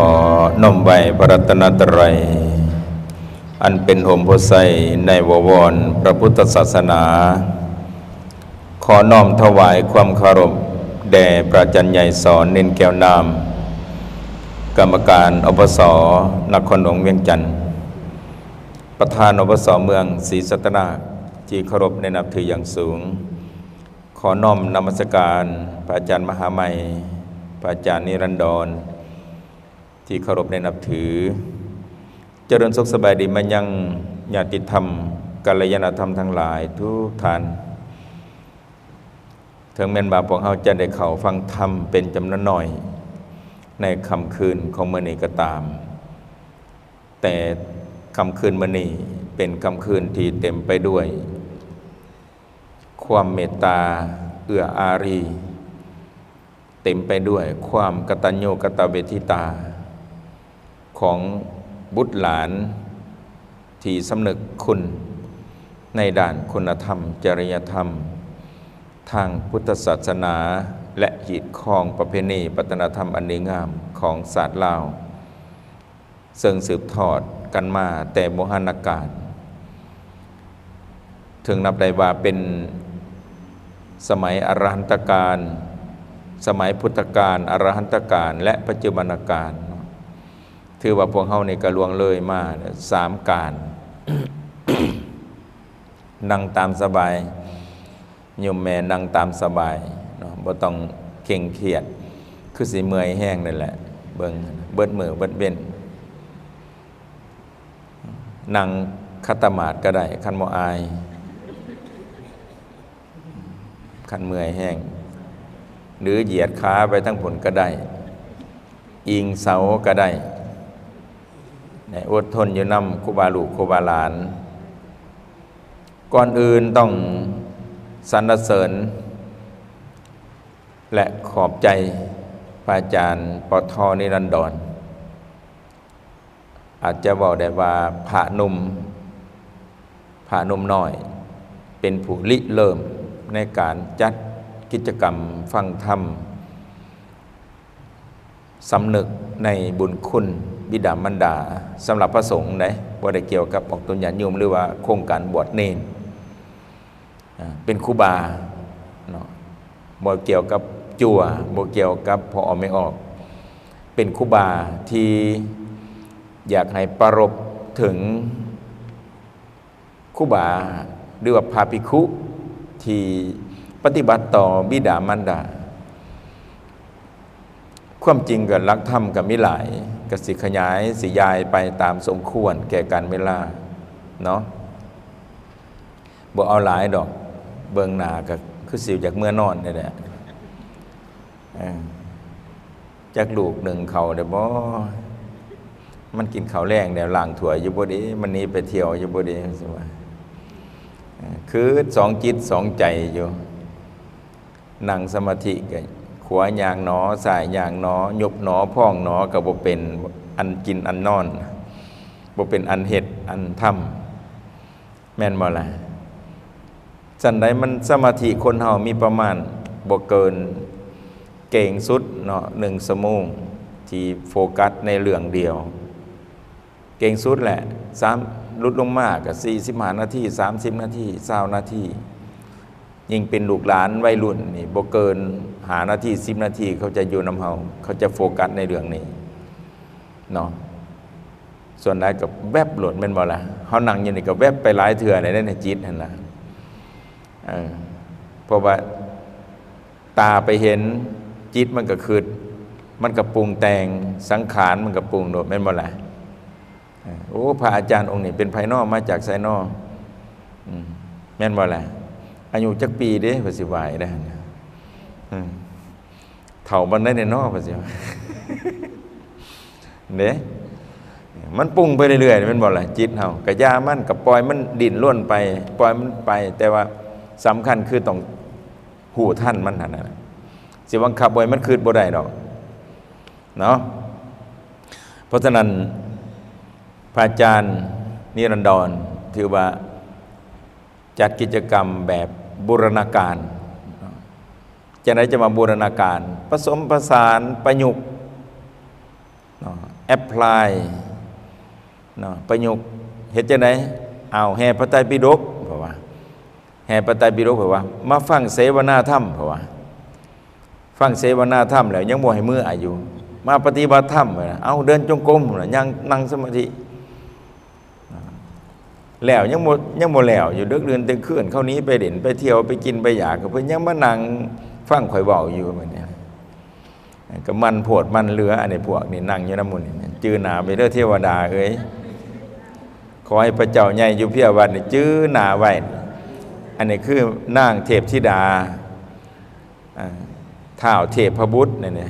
ຂໍນ້ອມໄຫວ້ພະລັດຕະນະໄຕ ອັນເປັນຮົ່ມໂພໄຊໃນວະວອນພະພຸດທະສາສະໜາ. ຂໍນ້ອມຖວາຍຄວາມເຄົາລົບແດ່ພະອາຈານໃຫຍ່ສອນ ນິນແກ້ວນາມ, ກຳມະການ ອພສ ນະຄອນຫຼວງວຽງຈັນ, ປະທານ ອພສ ເມືອງສີສັດຕະນາກ ທີ່ເຄົາລົບແລະນັບຖືຢ່າງສູງ. ຂໍນ້ອມນະມັດສະການພະອາຈານມະຫາໄມ, ພະອາຈານນິລັນດອນ ທີ່ເຄົາລົບແລະນັບຖື. ຈະເລີນສຸກສະບາຍດີມາຍັງຍາດຕິທຳ ກັນລະຍານະທຳທັງຫຼາຍທຸກທ່ານ. ເຖິງແມ່ນວ່າພວກເຮົາຈະໄດ້ເຂົ້າຟັງທຳເປັນຈຳນວນໜ້ອຍໃນຄ່ຳຄືນຂອງມື້ນີ້ກໍຕາມ, ແຕ່ຄ່ຳຄືນມື້ນີ້ເປັນຄ່ຳຄືນທີ່ເຕັມໄປດ້ວຍຄວາມເມດຕາເອື້ອອາຣີ, ເຕັມໄປດ້ວຍຄວາມກະຕັນຍູກະຕະເວທິຕາຂອງບຸດຫຼານທີ່ສຳນຶກຄຸນໃນດ້ານຄຸນນະທຳ, ຈະລິຍະທຳທາງພຸດທະສາສະໜາ ແລະ ຮີດຄອງປະເພນີວັດທະນະທຳອັນດີງາມຂອງຊາດລາວ ເຊິ່ງສືບທອດກັນມາແຕ່ບູຮານນະການ, ເຖິງນັບໄດ້ວ່າເປັນສະໄໝອະລະຫັນຕະການ, ສະໄໝພຸດທະການ, ອະລະຫັນຕະການ ແລະ ປັດຈຸບັນນະການ. ຖືວ່າພວກເຮົານີ້ກໍລ່ວງເລີຍມາສາມການ. ນັ່ງຕາມສະບາຍ. ໂຍມແມ່ນັ່ງຕາມສະບາຍເນາະ, ບໍ່ຕ້ອງເຄັ່ງຄຽດ, ຄືຊິເມື່ອຍແຮງນັ້ນແຫຼະ. ເບິ່ງ ເບິດມື້ເບິດເວັນ, ນັ່ງຂັດຕະໝາດກໍໄດ້ ຄັນບໍ່ອາຍ, ຄັນເມື່ອຍແຮງ, ຫຼື ຢຽດຂາໄປທາງພຸ້ນກໍໄດ້, ອີງເສົາກໍໄດ້. ໃຫ້ອົດທົນຢູ່ນຳຄູບາລູກຄູບາຫຼານ. ກ່ອນອື່ນຕ້ອງສັນລະເສີນ ແລະ ຂອບໃຈພະອາຈານ ປທ ນິລັນດອນ, ອາດຈະເວົ້າໄດ້ວ່າພະໜຸ່ມ, ພະໜຸ່ມນ້ອຍ ເປັນຜູ້ລິເລີ່ມໃນການຈັດກິດຈະກຳຟັງທຳ ສຳນຶກໃນບຸນຄຸນບິດາມານດາ ສຳລັບພະສົງເດ້, ບໍ່ໄດ້ກ່ຽວກັບອອກຕົນຍາດໂຍມ ຫຼືວ່າໂຄງການບວດເນນ. ອາ ເປັນຄູບາເນາະ, ບໍ່ກ່ຽວກັບຈົວ, ບໍ່ກ່ຽວກັບພໍ່ອອກແມ່ອອກ, ເປັນຄູບາທີ່ຢາກໃຫ້ປະລົບເຖິງ ຄູບາ ຫຼືວ່າພະພິກຂຸທີ່ປະຕິບັດຕໍ່ບິດາມານດາ. ຄວາມຈິງກໍຫຼັກທຳກໍມີຫຼາຍ, ກໍຊິຂະຫຍາຍ ຊິຢາຍໄປຕາມສົມຄວນແກ່ການເວລາເນາະ, ບໍ່ເອົາຫຼາຍດອກ, ເບິ່ງໜ້າກໍຄືຊິຢາກເມືອນອນນີ້ແຫຼະ. ເອີ ຈັກລູກໜຶ້ງເຂົ້າແລ້ວບໍ່? ມັນກິນເຂົ້າແລງແລ້ວ ລ້າງຖ້ວຍຢູ່ບໍ່ເດ? ມັນໜີໄປທ່ຽວຢູ່ບໍ່ເດ? ວ່າ ເອີ ຄິດສອງຈິດສອງໃຈຢູ່, ນັ່ງສະມາທິກໍຂວາຍ່າງໜໍ ຊ້າຍຍ່າງໜໍ ຍຸບໜໍ ພອງໜໍ ກໍບໍ່ເປັນອັນກິນອັນນອນ, ບໍ່ເປັນອັນເຮັດອັນທຳ. ແມ່ນບໍ່ລະ? ຊັ້ນໃດມັນສະມາທິຄົນເຮົາມີປະມານບໍ່ເກີນ ເກັ່ງສຸດເນາະ ໜຶ່ງຊົ່ວໂມງ ທີ່ໂຟກັສໃນເລື່ອງດຽວ, ເກັ່ງສຸດແຫຼະ ສາມ ຫຼຸດລົງມາກໍສີ່ສິບຫ້ານາທີ ສາມສິບນາທີ ຊາວນາທີ. ຍິ່ງເປັນລູກຫຼານໄວລຸ້ນນີ້ ບໍ່ເກີນຫ້ານາທີ ສິບນາທີ ເຂົາຈະຢູ່ນຳເຮົາ, ເຂົາຈະໂຟກັສໃນເລື່ອງນີ້ເນາະ. ສ່ວນຫຼາຍກໍແວັບໂລດ ແມ່ນບໍ່ລະ? ເຮົານັ່ງຢູ່ນີ້ກໍແວັບໄປຫຼາຍເທື່ອແລ້ວເດ້ ໃນຈິດຫັ້ນນະ. ເອີ ເພາະວ່າຕາໄປເຫັນ, ຈິດມັນກໍຄິດ, ມັນກໍປຸງແຕ່ງ, ສັງຂານມັນກໍປຸງໂລດ ແມ່ນບໍ່ລະ? ເອີ ໂອ້ ພະອາຈານອົງນີ້ເປັນໃຜນໍ? ມາຈາກໃສນໍ? ອືມ ແມ່ນບໍ່ລະ? ອາຍຸຈັກປີເດ? ເພິ່ນຊິວ່າອີກເດ້. ອືມ ເຖົ້າປານໃດແດ່ນໍ? ເພິ່ນຊິວ່າ ເດ້ ມັນປຸງໄປເລື້ອຍໆ ແມ່ນບໍ່ລະ? ຈິດເຮົາ ກະຢ່າມັນ ກະປ່ອຍມັນດີ້ນລົນໄປ ປ່ອຍມັນໄປ, ແຕ່ວ່າສຳຄັນຄືຕ້ອງຮູ້ທັນມັນຫັ້ນນະ, ຊິບັງຄັບບໍ່ໃຫ້ມັນຄິດບໍ່ໄດ້ດອກເນາະ. ເພາະສະນັ້ນ ພະອາຈານນິລັນດອນ ຖືວ່າຈັດກິດຈະກຳແບບບູລະນາການ. ຈັ່ງໃດຈະມາບູລະນາການ? ປະສົມປະສານ ປະຍຸກ ເນາະ apply ເນາະ ປະຍຸກເຮັດຈັ່ງໃດ? ອ້າວ ແຫ່ພະໄຕປິດົກ ເພິ່ນວ່າ ແຫ່ພະໄຕປິດົກ ເພິ່ນວ່າ ມາຟັງເສວະນາທຳ ເພິ່ນວ່າ ຟັງເສວະນາທຳແລ້ວຍັງບໍ່ໃຫ້ເມືອຢູ່ ມາປະຕິບັດທຳ ເພິ່ນວ່າ ເອົ້າ ເດີນຈົງກົມ ເພິ່ນວ່າ ຍ່າງ ນັ່ງສະມາທິ ແລ້ວຍັງບໍ່ ຍັງບໍ່ແລ້ວຢູ່ ດຶກດື່ນແຕ່ງຄືນ ເຂົາໜີໄປຫຼິ້ນໄປທ່ຽວໄປກິນໄປຢາກ ເພິ່ນຍັງມານັ່ງຟັງຂ້ອຍເວົ້າຢູ່ ບັດນີ້ ກໍມັນໂພດມັນເຫຼືອ ອັນນີ້ພວກນີ້ນັ່ງຢູ່ນຳໝູ່ນີ້ ຈື່ໜ້າໄວ້ເດີເທວະດາເອີຍ ຂໍໃຫ້ພະເຈົ້າໃຫຍ່ຢູ່ເພຍວັດນີ້ຈື່ໜ້າໄວ້ ອັນນີ້ຄືນາງເທບທິດາ ອ່າ ທ້າວເທບພະບຸດນີ້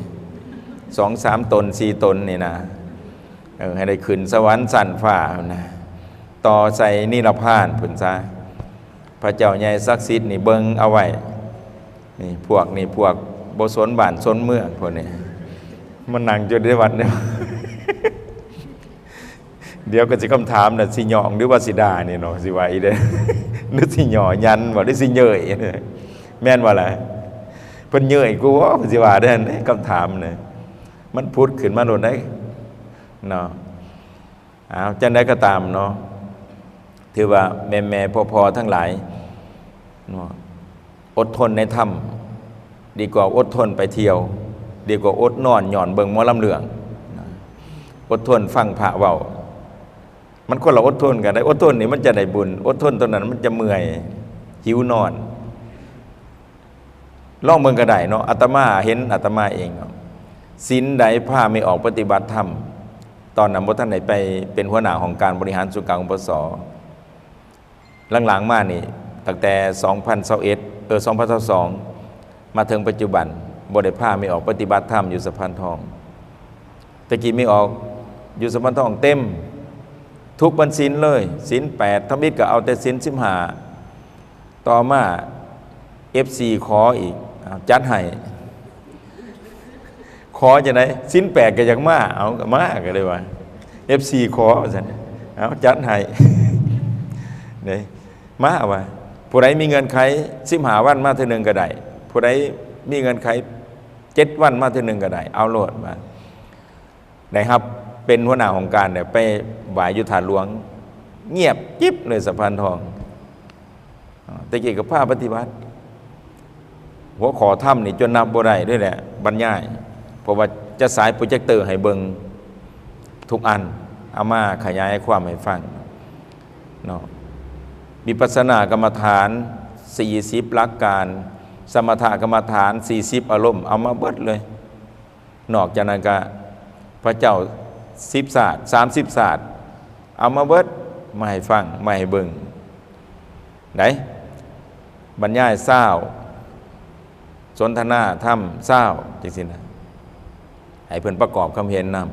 ສອງສາມຕົນ ສີ່ຕົນນີ້ນະ ເອີ ໃຫ້ໄດ້ຂຶ້ນສະຫວັນຊັ້ນຟ້າພຸ້ນນະ ຕໍ່ໃສ່ນິລະພານພຸ້ນຊະ ພະເຈົ້າໃຫຍ່ສັກສິດນີ້ເບິ່ງເອົາໄວ້ ນີ້ພວກນີ້ພວກບໍ່ສົນບ້ານສົນເມືອງພວກນີ້ ມານັ່ງຢູ່ໃນວັດນີ້ ດຽວກໍຊິຄຳຖາມນະ ຊິຍ້ອງຫຼືວ່າຊິດ່ານີ້ເນາະ ຊິວ່າອີກເດ້ ຫຼືຊິຍໍຍັນບໍ່ ຫຼືຊິເຍີ້ຍ ແມ່ນບໍ່ລະ? ເພິ່ນເຍີ້ຍກູບໍ່ ເພິ່ນຊິວ່າເດ້ ຄຳຖາມນະ ມັນຜຸດຂຶ້ນມາໂລດເດ້ເນາະ. ອ້າວ ຈັ່ງໃດກໍຕາມເນາະ ຖືວ່າແມ່ໆພໍ່ໆທັງຫຼາຍເນາະ ອົດທົນໃນທຳ ດີກວ່າອົດທົນໄປທ່ຽວ ດີກວ່າອົດນອນຍ້ອນເບິ່ງໝໍລຳເລື່ອງ ອົດທົນຟັງພະເວົ້າ ມັນຄົນລະອົດທົນກັນໄດ໋ ອົດທົນນີ້ມັນຈະໄດ້ບຸນ ອົດທົນຕົວນັ້ນມັນຈະເມື່ອຍ ຫິວນອນ ລອງເບິ່ງກໍໄດ້ເນາະ ອາດຕະມາເຫັນອາດຕະມາເອງເນາະ ສິນໃດພາແມ່ອອກປະຕິບັດທຳ ຕອນນັ້ນບໍ່ທັນໄດ້ໄປເປັນຫົວໜ້າຫ້ອງການບໍລິຫານສູນກາງ ປກສ ຫຼັງໆມານີ້ ຕັ້ງແຕ່ສອງພັນຊາວເອັດ ເອີ ສອງພັນຊາວສອງ ມາເຖິງປັດຈຸບັນ ບໍ່ໄດ້ພາແມ່ອອກປະຕິບັດທຳຢູ່ສະພານທອງ. ແຕ່ກີ້ແມ່ອອກຢູ່ສະພານທອງເຕັມ ທຸກວັນສິນເລີຍ ສິນແປດ ທຳອິດກໍເອົາແຕ່ສິນສິບຫ້າ ຕໍ່ມາ ເອັຟຊີຂໍອີກ ອ້າວ ຈັດໃຫ້ ຂໍຈັ່ງໃດ ສິນແປດກໍຢາກມາ ເອົາ ກໍມາ ກໍເລີຍວ່າ ເອັຟຊີຂໍວ່າຊັ້ນ ເອົາ ຈັດໃຫ້ ເດ້ ມາວ່າ ຜູ້ໃດມີເງື່ອນໄຂສິບຫ້າວັນມາເທື່ອໜຶ່ງກໍໄດ້ ຜູ້ໃດມີເງື່ອນໄຂເຈັດວັນມາເທື່ອໜຶ່ງກໍໄດ້ ເອົາໂລດວ່າ ໄດ້ຮັບເປັນຫົວໜ້າຫ້ອງການ ໄປໄຫວ້ຢູ່ທາດຫຼວງ ງຽບຈິບເລີຍສະພານທອງ. ແຕ່ກີ້ກໍພາປະຕິບັດ ຫົວຂໍ້ທຳນີ້ຈົນນັບບໍ່ໄດ້ເລີຍແຫຼະ ບັນຍາຍ ເພາະວ່າຈະສາຍໂປຣເຈັກເຕີໃຫ້ເບິ່ງທຸກອັນ ເອົາມາຂະຫຍາຍຄວາມໃຫ້ຟັງເນາະ ວິປັດສະນາກຳມະຖານສີ່ສິບຫຼັກການ ສະມະຖະກຳມະຖານສີ່ສິບອາລົມ ເອົາມາເບິດເລີຍ. ນອກຈາກນັ້ນກະພະເຈົ້າສິບຊາດ ສາມສິບຊາດ ເອົາມາເບິດ ມາໃຫ້ຟັງ ມາໃຫ້ເບິ່ງ ໄດ້ບັນຍາຍຊາວ ສົນທະນາທຳຊາວ ຈັ່ງຊີ້ນະ ໃຫ້ເພິ່ນປະກອບຄຳເຫັນນຳ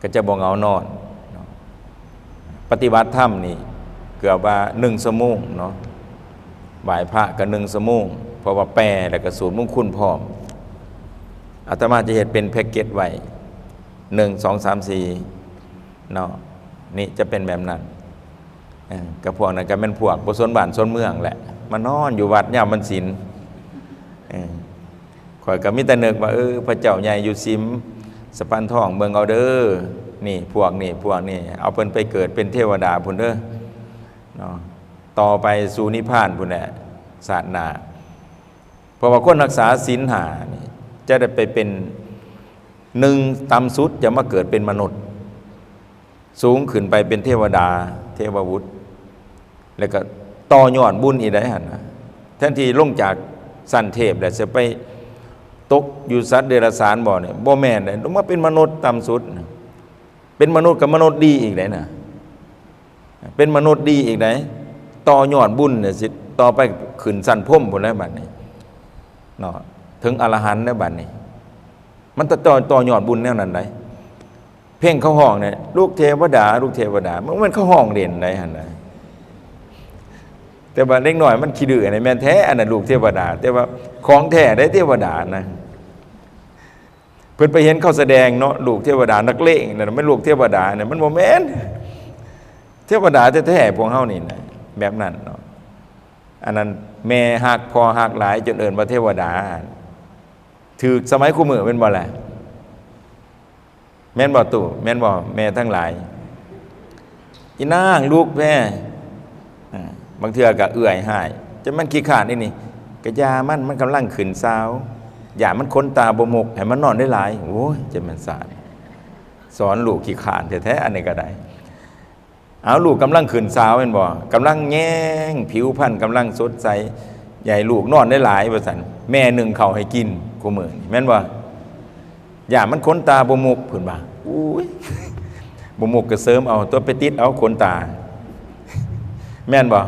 ກໍຈະບໍ່ເຫງົານອນເນາະ. ປະຕິບັດທຳນີ້ເກືອບວ່າໜຶ່ງຊົ່ວໂມງເນາະ ໄຫວ້ພະກໍໜຶ່ງຊົ່ວໂມງ ເພາະວ່າແປແລ້ວກໍສູດມຸງຄຸນພ້ອມ. ອາດຕະມາຈະເຮັດເປັນແພັກເກັດໄວ້ ໜຶ່ງ ສອງ ສາມ ສີ່ ເນາະ ນີ້ຈະເປັນແບບນັ້ນ. ເອີ ກໍພວກນັ້ນກໍແມ່ນພວກບໍ່ສົນບ້ານສົນເມືອງແຫຼະ ມານອນຢູ່ວັດຍາມວັນສິນ ເອີ ຂ້ອຍກໍມີແຕ່ນຶກວ່າ ເອີ ພະເຈົ້າໃຫຍ່ຢູ່ສິມສະພານທອງ ເບິ່ງເອົາເດີ ນີ້ ພວກນີ້ ພວກນີ້ ເອົາເພິ່ນໄປເກີດເປັນເທວະດາພຸ້ນເດີເນາະ ຕໍ່ໄປສູ່ນິບພານພຸ້ນແຫຼະ ຊາດໜ້າ. ເພາະວ່າຄົນຮັກສາສິນຫ້ານີ້ ຈະໄດ້ໄປເປັນ ໜຶ່ງ ຕ່ຳສຸດຈະມາເກີດເປັນມະນຸດ ສູງຂຶ້ນໄປເປັນເທວະດາ ເທວະບຸດ ແລ້ວກໍຕໍ່ຍອດບຸນອີກໄດ໋ຫັ້ນນະ ແທນທີ່ລົງຈາກຊັ້ນເທບແລ້ວຈະໄປຕົກຢູ່ສັດເດຍລະສານບໍ່ນີ້ ບໍ່ແມ່ນເດ້ ລົງມາເປັນມະນຸດຕ່ຳສຸດ ເປັນມະນຸດກໍມະນຸດດີອີກໄດ໋ນະ ເປັນມະນຸດດີອີກໄດ໋ ຕໍ່ຍອດບຸນນີ້ຊິ ຕໍ່ໄປຂຶ້ນຊັ້ນພົມພຸ້ນແຫຼະບັດນີ້ເນາະ ເຖິງອະລະຫັນແລ້ວບັດນີ້ ມັນຈະຕໍ່ ຕໍ່ຍອດບຸນແນວນັ້ນໄດ໋. ເພງເຂົາຮ້ອງນີ້ ລູກເທວະດາ ລູກເທວະດາ ມັນ ມັນເຂົາຮ້ອງເລ່ນໄດ໋ຫັ້ນນະ ແຕ່ວ່າເດັກນ້ອຍມັນຂີ້ດື້ນີ້ແມ່ນແທ້ ອັນນັ້ນລູກເທວະດາ ແຕ່ວ່າຂອງແທ້ໄດ໋ເທວະດານະ ເພິ່ນໄປເຫັນເຂົາສະແດງເນາະ ລູກເທວະດາ ນັກເລງນັ້ນແມ່ນລູກເທວະດານະ ມັນບໍ່ແມ່ນ ເທວະດາແທ້ໆພວກເຮົານີ້ນະ ແບບນັ້ນເນາະ. ອັນນັ້ນແມ່ຮັກພໍ່ຮັກຫຼາຍຈົນເອີ້ນວ່າເທວະດາ ຖືກສະໄໝຄູ່ມື້ແມ່ນບໍ່ລະ? ແມ່ນບໍ່ຕູ້? ແມ່ນບໍ່ແມ່ທັງຫຼາຍ? ອີນາງ ລຸກແດ່. ເອີ ບາງເທື່ອກໍເອື້ອຍຮ້າຍ ຈະແມ່ນຂີ້ຄ້ານອີ່ນີ້. ກະຢ່າມັນ ມັນກຳລັງຂຶ້ນຊາວ ຢ່າມັນຂົນຕາບໍ່ມຸກ ໃຫ້ມັນນອນຫຼາຍໆ. ໂອ້ຍ ຈະແມ່ນສານ ສອນລູກຂີ້ຄ້ານແທ້ໆ ອັນນີ້ກໍໄດ້. ເອົາ ລູກກຳລັງຂຶ້ນຊາວແມ່ນບໍ່? ກຳລັງແຍງ ຜິວພັນກຳລັງສົດໃສ ຢ່າໃຫ້ລູກນອນຫຼາຍໆ ວ່າຊັ້ນ. ແມ່ໜຶ້ງເຂົ້າໃຫ້ກິນຄູ່ມື້ນີ້ ແມ່ນບໍ່? ຢ້ານມັນຂົນຕາບໍ່ມຸກ ເພິ່ນວ່າ. ໂອ້ຍ ບໍ່ມຸກກໍເສີມເອົາຕົວະ ໄປຕິດເອົາຂົນຕາ ແມ່ນບໍ່?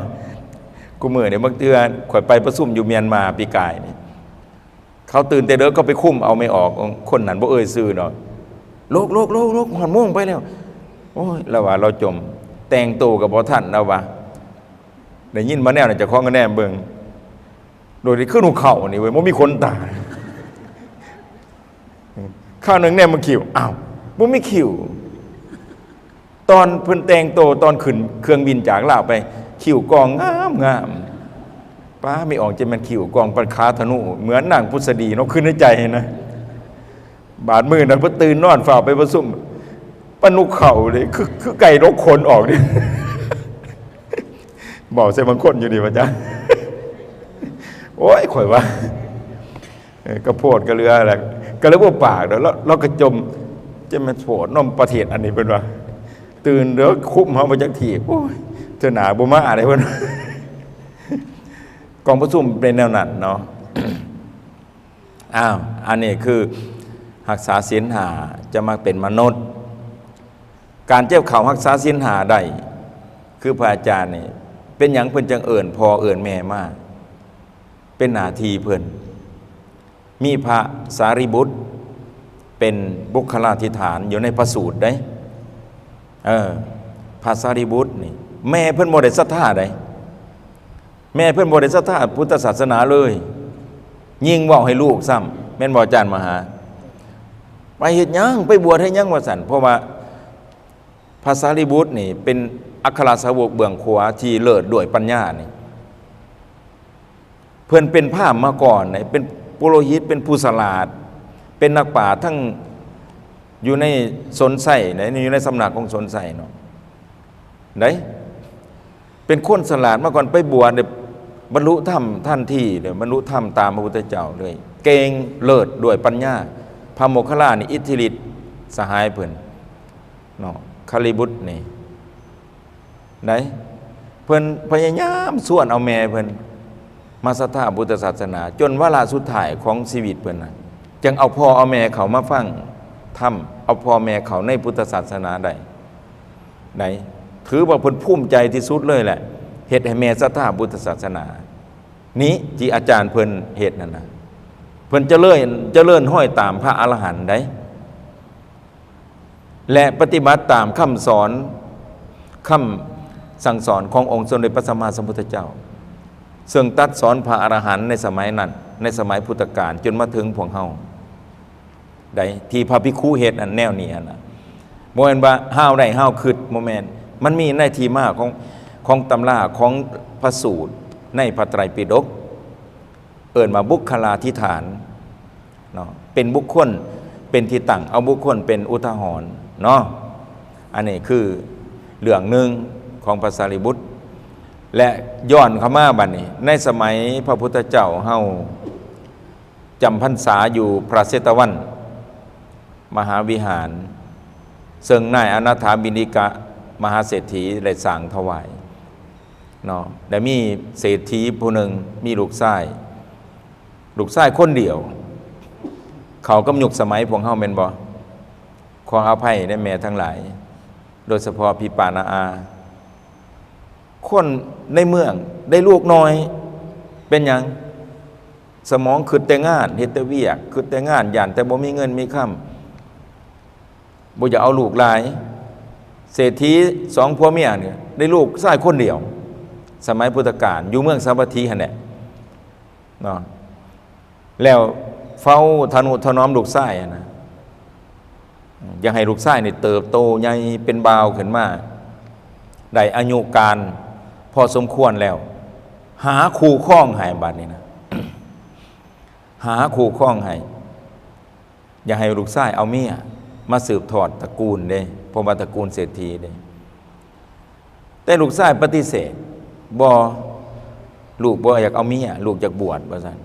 ຄູ່ມື້ນີ້ ບາງເທື່ອຂ້ອຍໄປປະຊຸມຢູ່ມຽນມາປີກາຍນີ້ ເຂົາຕື່ນແຕ່ເດິກ ເຂົາໄປຄຸມເອົາແມ່ອອກ ຄົນນັ້ນບໍ່ເອີ່ຍຊື່ດອກ. ລຸກ ລຸກ ລຸກ ລຸກ ຮອດໂມງໄປແລ້ວ. ໂອ້ຍ ລາວວ່າລາວຈົ່ມ ແຕ່ງໂຕກໍບໍ່ທັນ ລາວວ່າ. ໄດ້ຍິນມາແນວນັ້ນ ເຈົ້າຂອງກໍແນມເບິ່ງ ໂດຍທີ່ຄືນົກເຂົານີ້ເວີຍ ບໍ່ມີຂົນຕາ. ຄາວໜຶ່ງແນມເບິ່ງຄິ້ວ ອ້າວ ບໍ່ມີຄິ້ວ. ຕອນເພິ່ນແຕ່ງໂຕ ຕອນຂຶ້ນເຄື່ອງບິນຈາກລາວໄປ ຄິ້ວກອງງາມໆ. ປ້າ ແມ່ອອກ ຈະແມ່ນຄິ້ວກອງປານຂາທະນູ ເໝືອນນາງພຸດສະດີເນາະ ຄືໃນໃຈນະ. ບາດມື້ນັ້ນເພິ່ນຕື່ນນອນ ຟ້າວໄປປະຊຸມ ປານນົກເຂົາເດ້ ຄື ຄືໄກ່ດົກຂົນອອກເດ້. ເວົ້າໃສ່ບາງຄົນຢູ່ນີ້ວ່າ ຈະ ໂອ້ຍ ຂ້ອຍວ່າ ເອີ ກະໂພດກະເຫຼືອແຫຼະ ກະເລີຍບໍ່ປາກດອກ. ລາວ ລາວກະຈົ່ມ ຈະແມ່ນໂພດເນາະ ປະເທດອັນນີ້ ເພິ່ນວ່າ ຕື່ນເດີ ຄຸມເຮົາໄປຈັກທີບ. ໂອ້ຍ ເທື່ອໜ້າບໍ່ມາເດ້ ເພິ່ນ. ກອງປະຊຸມເປັນແນວນັ້ນເນາະ. ອ້າວ ອັນນີ້ຄືຮັກສາສິນຫ້າ ຈະມາເປັນມະນຸດ. ການຈະເຂົ້າຮັກສາສິນຫ້າໄດ້ ຄືພະອາຈານນີ້ ເປັນຫຍັງເພິ່ນຈັ່ງເອີ້ນພໍ່ເອີ້ນແມ່ມາ? ເປັນໜ້າທີ່ເພິ່ນ. ມີພະສາລີບຸດເປັນບຸກຄະລາທິຖານຢູ່ໃນພະສູດເດ້. ເອີ ພະສາລີບຸດນີ້ ແມ່ເພິ່ນບໍ່ໄດ້ສັດທາໃດ. ແມ່ເພິ່ນບໍ່ໄດ້ສັດທາພຸດທະສາສະໜາເລີຍ ຍິ່ງເວົ້າໃຫ້ລູກຊ້ຳ ແມ່ນບໍ່ ອາຈານມະຫາ? ໄປເຮັດຫຍັງ ໄປບວດເຮັດຫຍັງ ວ່າຊັ້ນ. ເພາະວ່າພະສາລີບຸດນີ້ເປັນອັກຄະລາສາວົກເບື້ອງຂວາທີ່ເລີດດ້ວຍປັນຍານີ້. ເພິ່ນເປັນພາມມາກ່ອນ ເປັນປຸໂຣຫິດ ເປັນຜູ້ສະຫຼາດ ເປັນນັກປາດ ທັງຢູ່ໃນສົນໄຊ ໃນ ຢູ່ໃນສຳນັກຂອງສົນໄຊເນາະ ໄດ້ ເປັນຄົນສະຫຼາດມາກ່ອນ. ໄປບວດ ບັນລຸທຳທັນທີ ບັນລຸທຳຕາມພະພຸດທະເຈົ້າເລີຍ ເກັ່ງເລີດດ້ວຍປັນຍາ. ພະໂມກຄະລານີ້ ອິດທິລິດສະຫາຍເພິ່ນເນາະ ຄາລີບຸດນີ້ ໄດ້ ເພິ່ນພະຍາຍາມຊວນເອົາແມ່ເພິ່ນມາສັດທາພຸດທະສາສະໜາ ຈົນວາລະສຸດທ້າຍຂອງຊີວິດເພິ່ນນະ ຈຶ່ງເອົາພໍ່ເອົາແມ່ເຂົ້າມາຟັງທຳ ເອົາພໍ່ແມ່ເຂົ້າໃນພຸດທະສາສະໜາໄດ້ ໄດ້ ຖືວ່າເພິ່ນພູມໃຈທີ່ສຸດເລີຍແຫຼະ ເຮັດໃຫ້ແມ່ສັດທາພຸດທະສາສະໜານີ້ ທີ່ອາຈານເພິ່ນເຮັດນັ້ນນະ ເພິ່ນຈະເລີນ ຈະເລີນຮອຍຕາມພະອະລະຫັນໄດ໋. ແລະ ປະຕິບັດຕາມຄຳສອນ ຄຳສັ່ງສອນຂອງອົງສົມເດັດພະສຳມາສຳພຸດທະເຈົ້າ ເຊິ່ງຕັດສອນພະອະລະຫັນໃນສະໄໝນັ້ນ ໃນສະໄໝພຸດທະການ ຈົນມາເຖິງພວກເຮົາໄດ້ ທີ່ພະພິກຂຸເຮັດນັ້ນ ແນວນີ້ຫັ້ນນະ. ບໍ່ແມ່ນວ່າຮາວໄດ້ຮາວຄິດ ບໍ່ແມ່ນ. ມັນມີໃນທີ່ມາຂອງ ຂອງຕຳລາ ຂອງພະສູດ ໃນພະໄຕຣປິດົກ ເອີ້ນວ່າບຸກຄະລາທິຖານເນາະ ເປັນບຸກຄົນເປັນທີ່ຕັ້ງ ເອົາບຸກຄົນເປັນອຸທາຫອນເນາະ. ອັນນີ້ຄືເລື່ອງໜຶ່ງຂອງພະສາລີບຸດ ແລະ ຍ້ອນເຂົ້າມາບັດນີ້ ໃນສະໄໝພະພຸດທະເຈົ້າເຮົາຈຳພັນສາຢູ່ພະເຊຕະວັນມະຫາວິຫານ ເຊິ່ງນາຍອະນາຖາບິນດິກະມະຫາເສດຖີໄດ້ສ້າງຖວາຍ ເນາະ ໄດ້ມີເສດຖີຜູ້ໜຶ່ງ ມີລູກຊາຍ ລູກຊາຍຄົນດຽວ ເຂົ້າກັບຍຸກສະໄໝພວກເຮົາແມ່ນບໍ່? ຂໍອະໄພເດີແມ່ທັງຫຼາຍ ໂດຍສະເພາະພີ່ປ້ານ້າອາ ຄົນໃນເມືອງໄດ້ລູກໜ້ອຍ ເປັນຫຍັງ? ສະໝອງຄິດແຕ່ງານ ເຮັດແຕ່ວຽກ ຄິດແຕ່ງານ ຢ້ານແຕ່ບໍ່ມີເງິນມີຄຳ ບໍ່ຢາກເອົາລູກຫຼາຍ. ເສດຖີສອງຜົວເມຍນີ້ໄດ້ລູກຊາຍຄົນດຽວ ສະໄໝພຸດທະການ ຢູ່ເມືອງສາວັດຖີຫັ້ນແຫຼະເນາະ ແລ້ວເຝົ້າທະນຸຖະໜອມລູກຊາຍຫັ້ນນະ ຢາກໃຫ້ລູກຊາຍນີ້ເຕີບໂຕໃຫຍ່ເປັນບ່າວຂຶ້ນມາ ໄດ້ອາຍຸການພໍສົມຄວນແລ້ວ ຫາຄູ່ຄອງໃຫ້ ບາດນີ້ນະ ຫາຄູ່ຄອງໃຫ້ ຢາກໃຫ້ລູກຊາຍເອົາເມຍ ມາສືບທອດຕະກູນເດ້ ເພາະວ່າຕະກູນເສດຖີເດ້. ແຕ່ລູກຊາຍປະຕິເສດ, ບໍ່, ລູກບໍ່ຢາກເອົາເມຍ, ລູກຢາກບວດວ່າຊັ້ນ.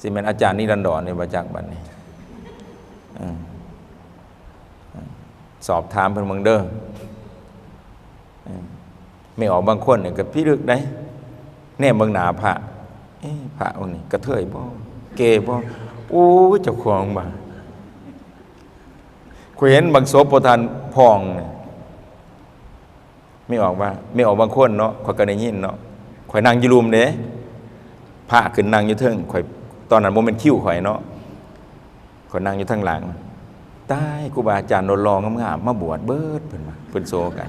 ຊິແມ່ນອາຈານນິລັນດອນນີ້ບໍ່ຈັກບັດນີ້. ເອີ ສອບຖາມເພິ່ນເບິ່ງເດີ. ເອີ ແມ່ອອກບາງຄົນນີ້ກໍພິລຶກໄດ໋, ແນມເບິ່ງໜ້າພະ, ເອ ພະອົງນີ້ກະເທີຍບໍ່ ເກບໍ່? ໂອ້ຍ ເຈົ້າຂອງວ່າ ຂ້ອຍເຫັນບາງສົບບໍ່ທັນພອງນີ້. ແມ່ອອກວ່າ ແມ່ອອກບາງຄົນເນາະ ຂ້ອຍກໍໄດ້ຍິນເນາະ, ຂ້ອຍນັ່ງຢູ່ລຸ່ມເດ້ ພະຂຶ້ນນັ່ງຢູ່ເທິງ, ຂ້ອຍ ຕອນນັ້ນບໍ່ແມ່ນຄິວຂ້ອຍເນາະ, ຂ້ອຍນັ່ງຢູ່ທາງຫຼັງ. ຕາຍ ຄູບາອາຈານຫຼໍ່ໆງາມໆມາບວດເບິດ ເພິ່ນວ່າ ເພິ່ນໂຊກັນ.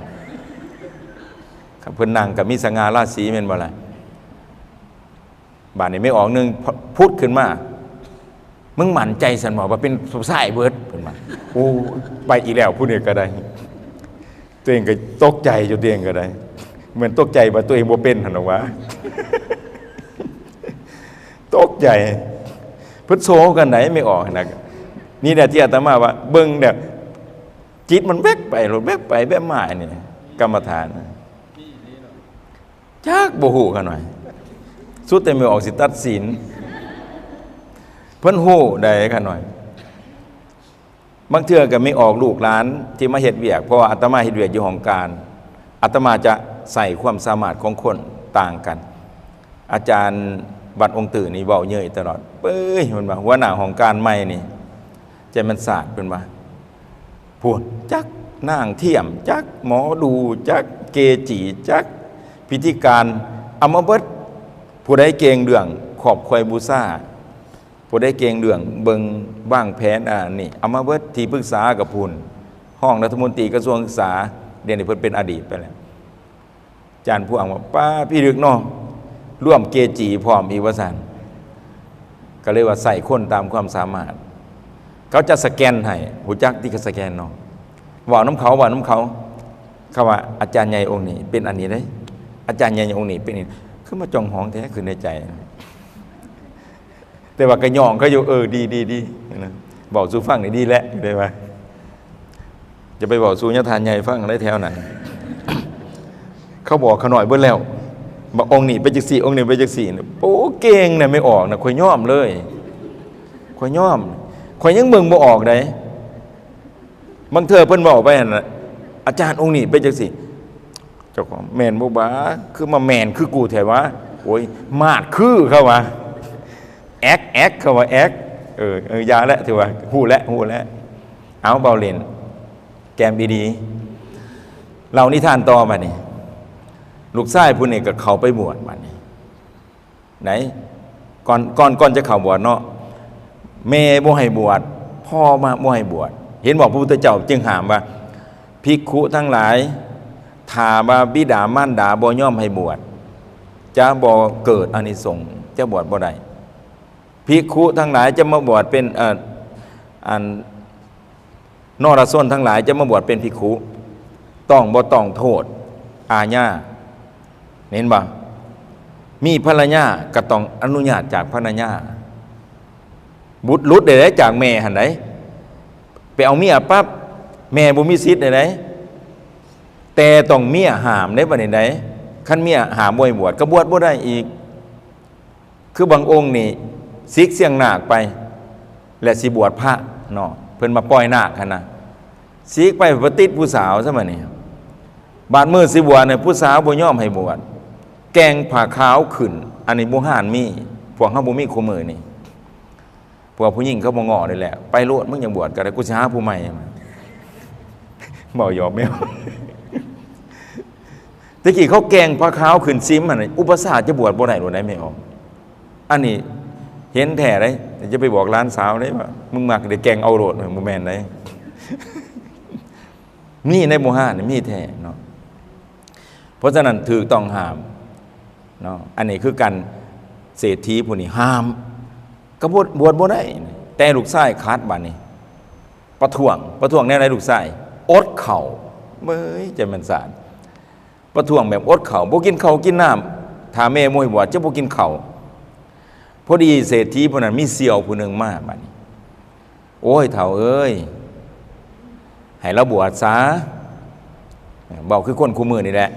ຄັນເພິ່ນນັ່ງກໍມີສະຫງ່າລາສີແມ່ນບໍ່ລະ? ບາດນີ້ແມ່ອອກໜຶ່ງ ພຸດຂຶ້ນມາ, ມຶງໝັ້ນໃຈຊັ້ນບໍ່ ວ່າເປັນຜູ້ຊາຍເບິດ ເພິ່ນວ່າ. ໂອ້ ໄປອີກແລ້ວ ຜູ້ນີ້ກໍໄດ້. ຕົວເອງກໍຕົກໃຈຢູ່ ຕົວເອງກໍໄດ້. ແມ່ນຕົກໃຈວ່າຕົວເອງບໍ່ເປັນຫັ້ນດອກຫວາ. ຕົກໃຈ ເພິ່ນໂຊກັນໄດ໋ ແມ່ອອກຫັ້ນນະ. ນີ້ແຫຼະທີ່ອາດຕະມາວ່າເບິ່ງແລ້ວ ຈິດມັນແວບໄປໂລດ ແວບໄປແວບມານີ້ ກຳມະຖານ. ຈັກບໍ່ຮູ້ຂະໜ້ອຍ, ສຸດແຕ່ແມ່ອອກຊິຕັດສິນ. ເພິ່ນຮູ້ໄດ໋ຂະໜ້ອຍ. ບາງເທື່ອກໍແມ່ອອກລູກຫຼານທີ່ມາເຮັດວຽກ, ເພາະວ່າອາດຕະມາເຮັດວຽກຢູ່ຫ້ອງການ, ອາດຕະມາຈະໃຊ້ຄວາມສາມາດຂອງຄົນຕ່າງກັນ. ອາຈານວັດອົງຕື້ນີ້ເວົ້າເຍີ້ຍຕະຫຼອດ, ເອີຍ ເພິ່ນວ່າ ຫົວໜ້າຫ້ອງການໃໝ່ນີ້ ໃຈມັນສາດ ເພິ່ນວ່າ. ພຸ້ນ ຈັກນາງທ່ຽມ ຈັກໝໍດູ ຈັກເກຈິ ຈັກພິທີການ ເອົາມາເບິດ. ຜູ້ໃດເກັ່ງເລື່ອງຂອບຄວາຍບູຊາ, ຜູ້ໃດເກັ່ງເລື່ອງເບິ່ງວາງແຜນ ອັນນີ້ ເອົາມາເບິດ. ທີ່ປຶກສາກໍພຸ້ນ, ຮອງລັດຖະມົນຕີກະຊວງສຶກສາ, ດຽວນີ້ເພິ່ນເປັນອະດີດໄປແລ້ວ. ອາຈານພວງວ່າ ປ້າ ພິລຶກເນາະ, ລວມເກຈິພ້ອມອີກວ່າຊັ້ນ. ກໍເລີຍວ່າໃຊ້ຄົນຕາມຄວາມສາມາດ, ເຂົາຈະສະແກນໃຫ້. ຮູ້ຈັກຕິ ເຂົາສະແກນເນາະ, ເວົ້ານຳເຂົາ ເວົ້ານຳເຂົາ. ເຂົາວ່າ ອາຈານໃຫຍ່ອົງນີ້ເປັນອັນນີ້ເດ້, ອາຈານໃຫຍ່ອົງນີ້ເປັນອັນນີ້. ຄືມາຈ່ອງຫ້ອງແທ້ ຄືໃນໃຈ. ແຕ່ວ່າກໍຍ້ອງເຂົາຢູ່, ເອີ ດີ ດີ ດີນະ, ເວົ້າສູ່ຟັງນີ້ດີແຫຼະ ໄດ້ວ່າ. ຢ່າໄປເວົ້າສູ່ຍາທ່ານໃຫຍ່ຟັງໄດ໋ແຖວນັ້ນ. ເຂົາບອກຂ້ານ້ອຍເບິດແລ້ວ, ວ່າອົງນີ້ເປັນຈັ່ງຊີ້ ອົງນີ້ເປັນຈັ່ງຊີ້. ໂອ້ ເກັ່ງນະ ແມ່ອອກນະ, ຂ້ອຍຍອມເລີຍ, ຂ້ອຍຍອມ. ຂ້ອຍຍັງເບິ່ງບໍ່ອອກໃດ໋. ບາງເທື່ອເພິ່ນເວົ້າໄປຫັ້ນນະ, ອາຈານອົງນີ້ເປັນຈັ່ງຊີ້. ເຈົ້າຂອງ ແມ່ນບໍ່ບາ? ຄືມາແມ່ນຄືກູແທ້ວະ? ໂອ້ຍ ມາດຄື ເຂົາວ່າ. ແອກ ແອກ ເຂົາວ່າ ແອກ. ເອີ ເອີ ຢ່າແຫຼະ ຖືວ່າຮູ້ແລ້ວ ຮູ້ແລ້ວ. ເອົາ ເວົ້າຫຼິ້ນ ແກ້ມດີໆ. ເລົ່ານິທານຕໍ່ບາດນີ້. ລູກຊາຍຜູ້ນີ້ກໍເຂົ້າໄປບວດບາດນີ້. ໄດ໋ ກ່ອນ ກ່ອນ ກ່ອນຈະເຂົ້າບວດເນາະ, ແມ່ບໍ່ໃຫ້ບວດ, ພໍ່ມາບໍ່ໃຫ້ບວດ. ເຫັນບໍ່? ພະພຸດທະເຈົ້າຈຶ່ງຫ້າມວ່າ ພິກຂຸທັງຫຼາຍ, ຖ້າວ່າບິດາມານດາບໍ່ຍອມໃຫ້ບວດ, ຈະບໍ່ເກີດອານິສົງ, ຈະບວດບໍ່ໄດ້. ພິກຂຸທັງຫຼາຍຈະມາບວດເປັນ ເອີ ອັນ ນໍລະຊົນທັງຫຼາຍຈະມາບວດເປັນພິກຂຸ ຕ້ອງບໍ່ຕ້ອງໂທດອາຍາ. ເຫັນບໍ່? ມີພັນລະຍາກໍຕ້ອງອະນຸຍາດຈາກພັນລະຍາ. ບຸດຫຼຸດໄດ້ໃດຈາກແມ່ຫັ້ນໃດ໋, ໄປເອົາເມຍປັບ ແມ່ບໍ່ມີສິດໄດ້ໃດ໋, ແຕ່ຕ້ອງເມຍຫ້າມໄດ້ບັດນີ້ໃດ໋. ຄັນເມຍຫ້າມບໍ່ໃຫ້ບວດ ກໍບວດບໍ່ໄດ້ອີກ. ຄືບາງອົງນີ້ສິກຊຽງນາກໄປ ແລະ ຊິບວດພະເນາະ, ເພິ່ນມາປ່ອຍນາກຫັ້ນນະ, ສິກໄປໄປຕິດຜູ້ສາວຊະບັດນີ້. ບາດມື້ຊິບວດນີ້ ຜູ້ສາວບໍ່ຍອມໃຫ້ບວດ, ແກ່ງຜ້າຂາວຂຶ້ນ. ອັນນີ້ບູຮານມີ, ພວກເຮົາບໍ່ມີຄູ່ມື້ນີ້. ພວກຜູ້ຍິງເຂົາບໍ່ງໍ້ນີ້ແຫຼະ, ໄປໂລດ ມຶງຢາກບວດກໍໄດ້, ກູຊິຫາຜູ້ໃໝ່. ເວົ້າຫຍອກແມວ. ແຕ່ກີ້ເຂົາແກ່ງຜ້າຂາວຂຶ້ນສິມຫັ້ນ ອຸປະຊາຈະບວດບໍ່ໄດ້ໂລດໃດ໋ ແມ່ອອກ. ອັນນີ້ເຫັນແທ້ເດ້, ຢ່າໄປບອກຫຼານສາວເດ້ວ່າ ມຶງມັກໄດ້ແກ່ງເອົາໂລດ, ບໍ່ແມ່ນເດ້. ມີໃນບູຮານ ມີແທ້ເນາະ. ເພາະສະນັ້ນຖືກຕ້ອງຫ້າມເນາະ. ອັນນີ້ຄືກັນ, ເສດຖີຜູ້ນີ້ຫ້າມ, ກໍບວດ ບວດບໍ່ໄດ້, ແຕ່ລູກຊາຍຂັດບາດນີ້. ປະທ້ວງ ປະທ້ວງແນວໃດລູກຊາຍ? ອົດເຂົ້າ. ເອີຍ ຈະແມ່ນສາດ. ປະທ້ວງແບບອົດເຂົ້າ, ບໍ່ກິນເຂົ້າກິນນ້ຳ. ຖ້າແມ່ບໍ່ໃຫ້ບວດ ຈະບໍ່ກິນເຂົ້າ. ພໍດີເສດຖີຜູ້ນັ້ນມີສ່ຽວຜູ້ໜຶ່ງມາບາດນີ້. ໂອ້ຍ ເຖົ້າເອີຍ, ໃຫ້ລາວບວດຊະ. ເວົ້າຄືຄົນຄູ່ມື້ນີ້ແຫຼະ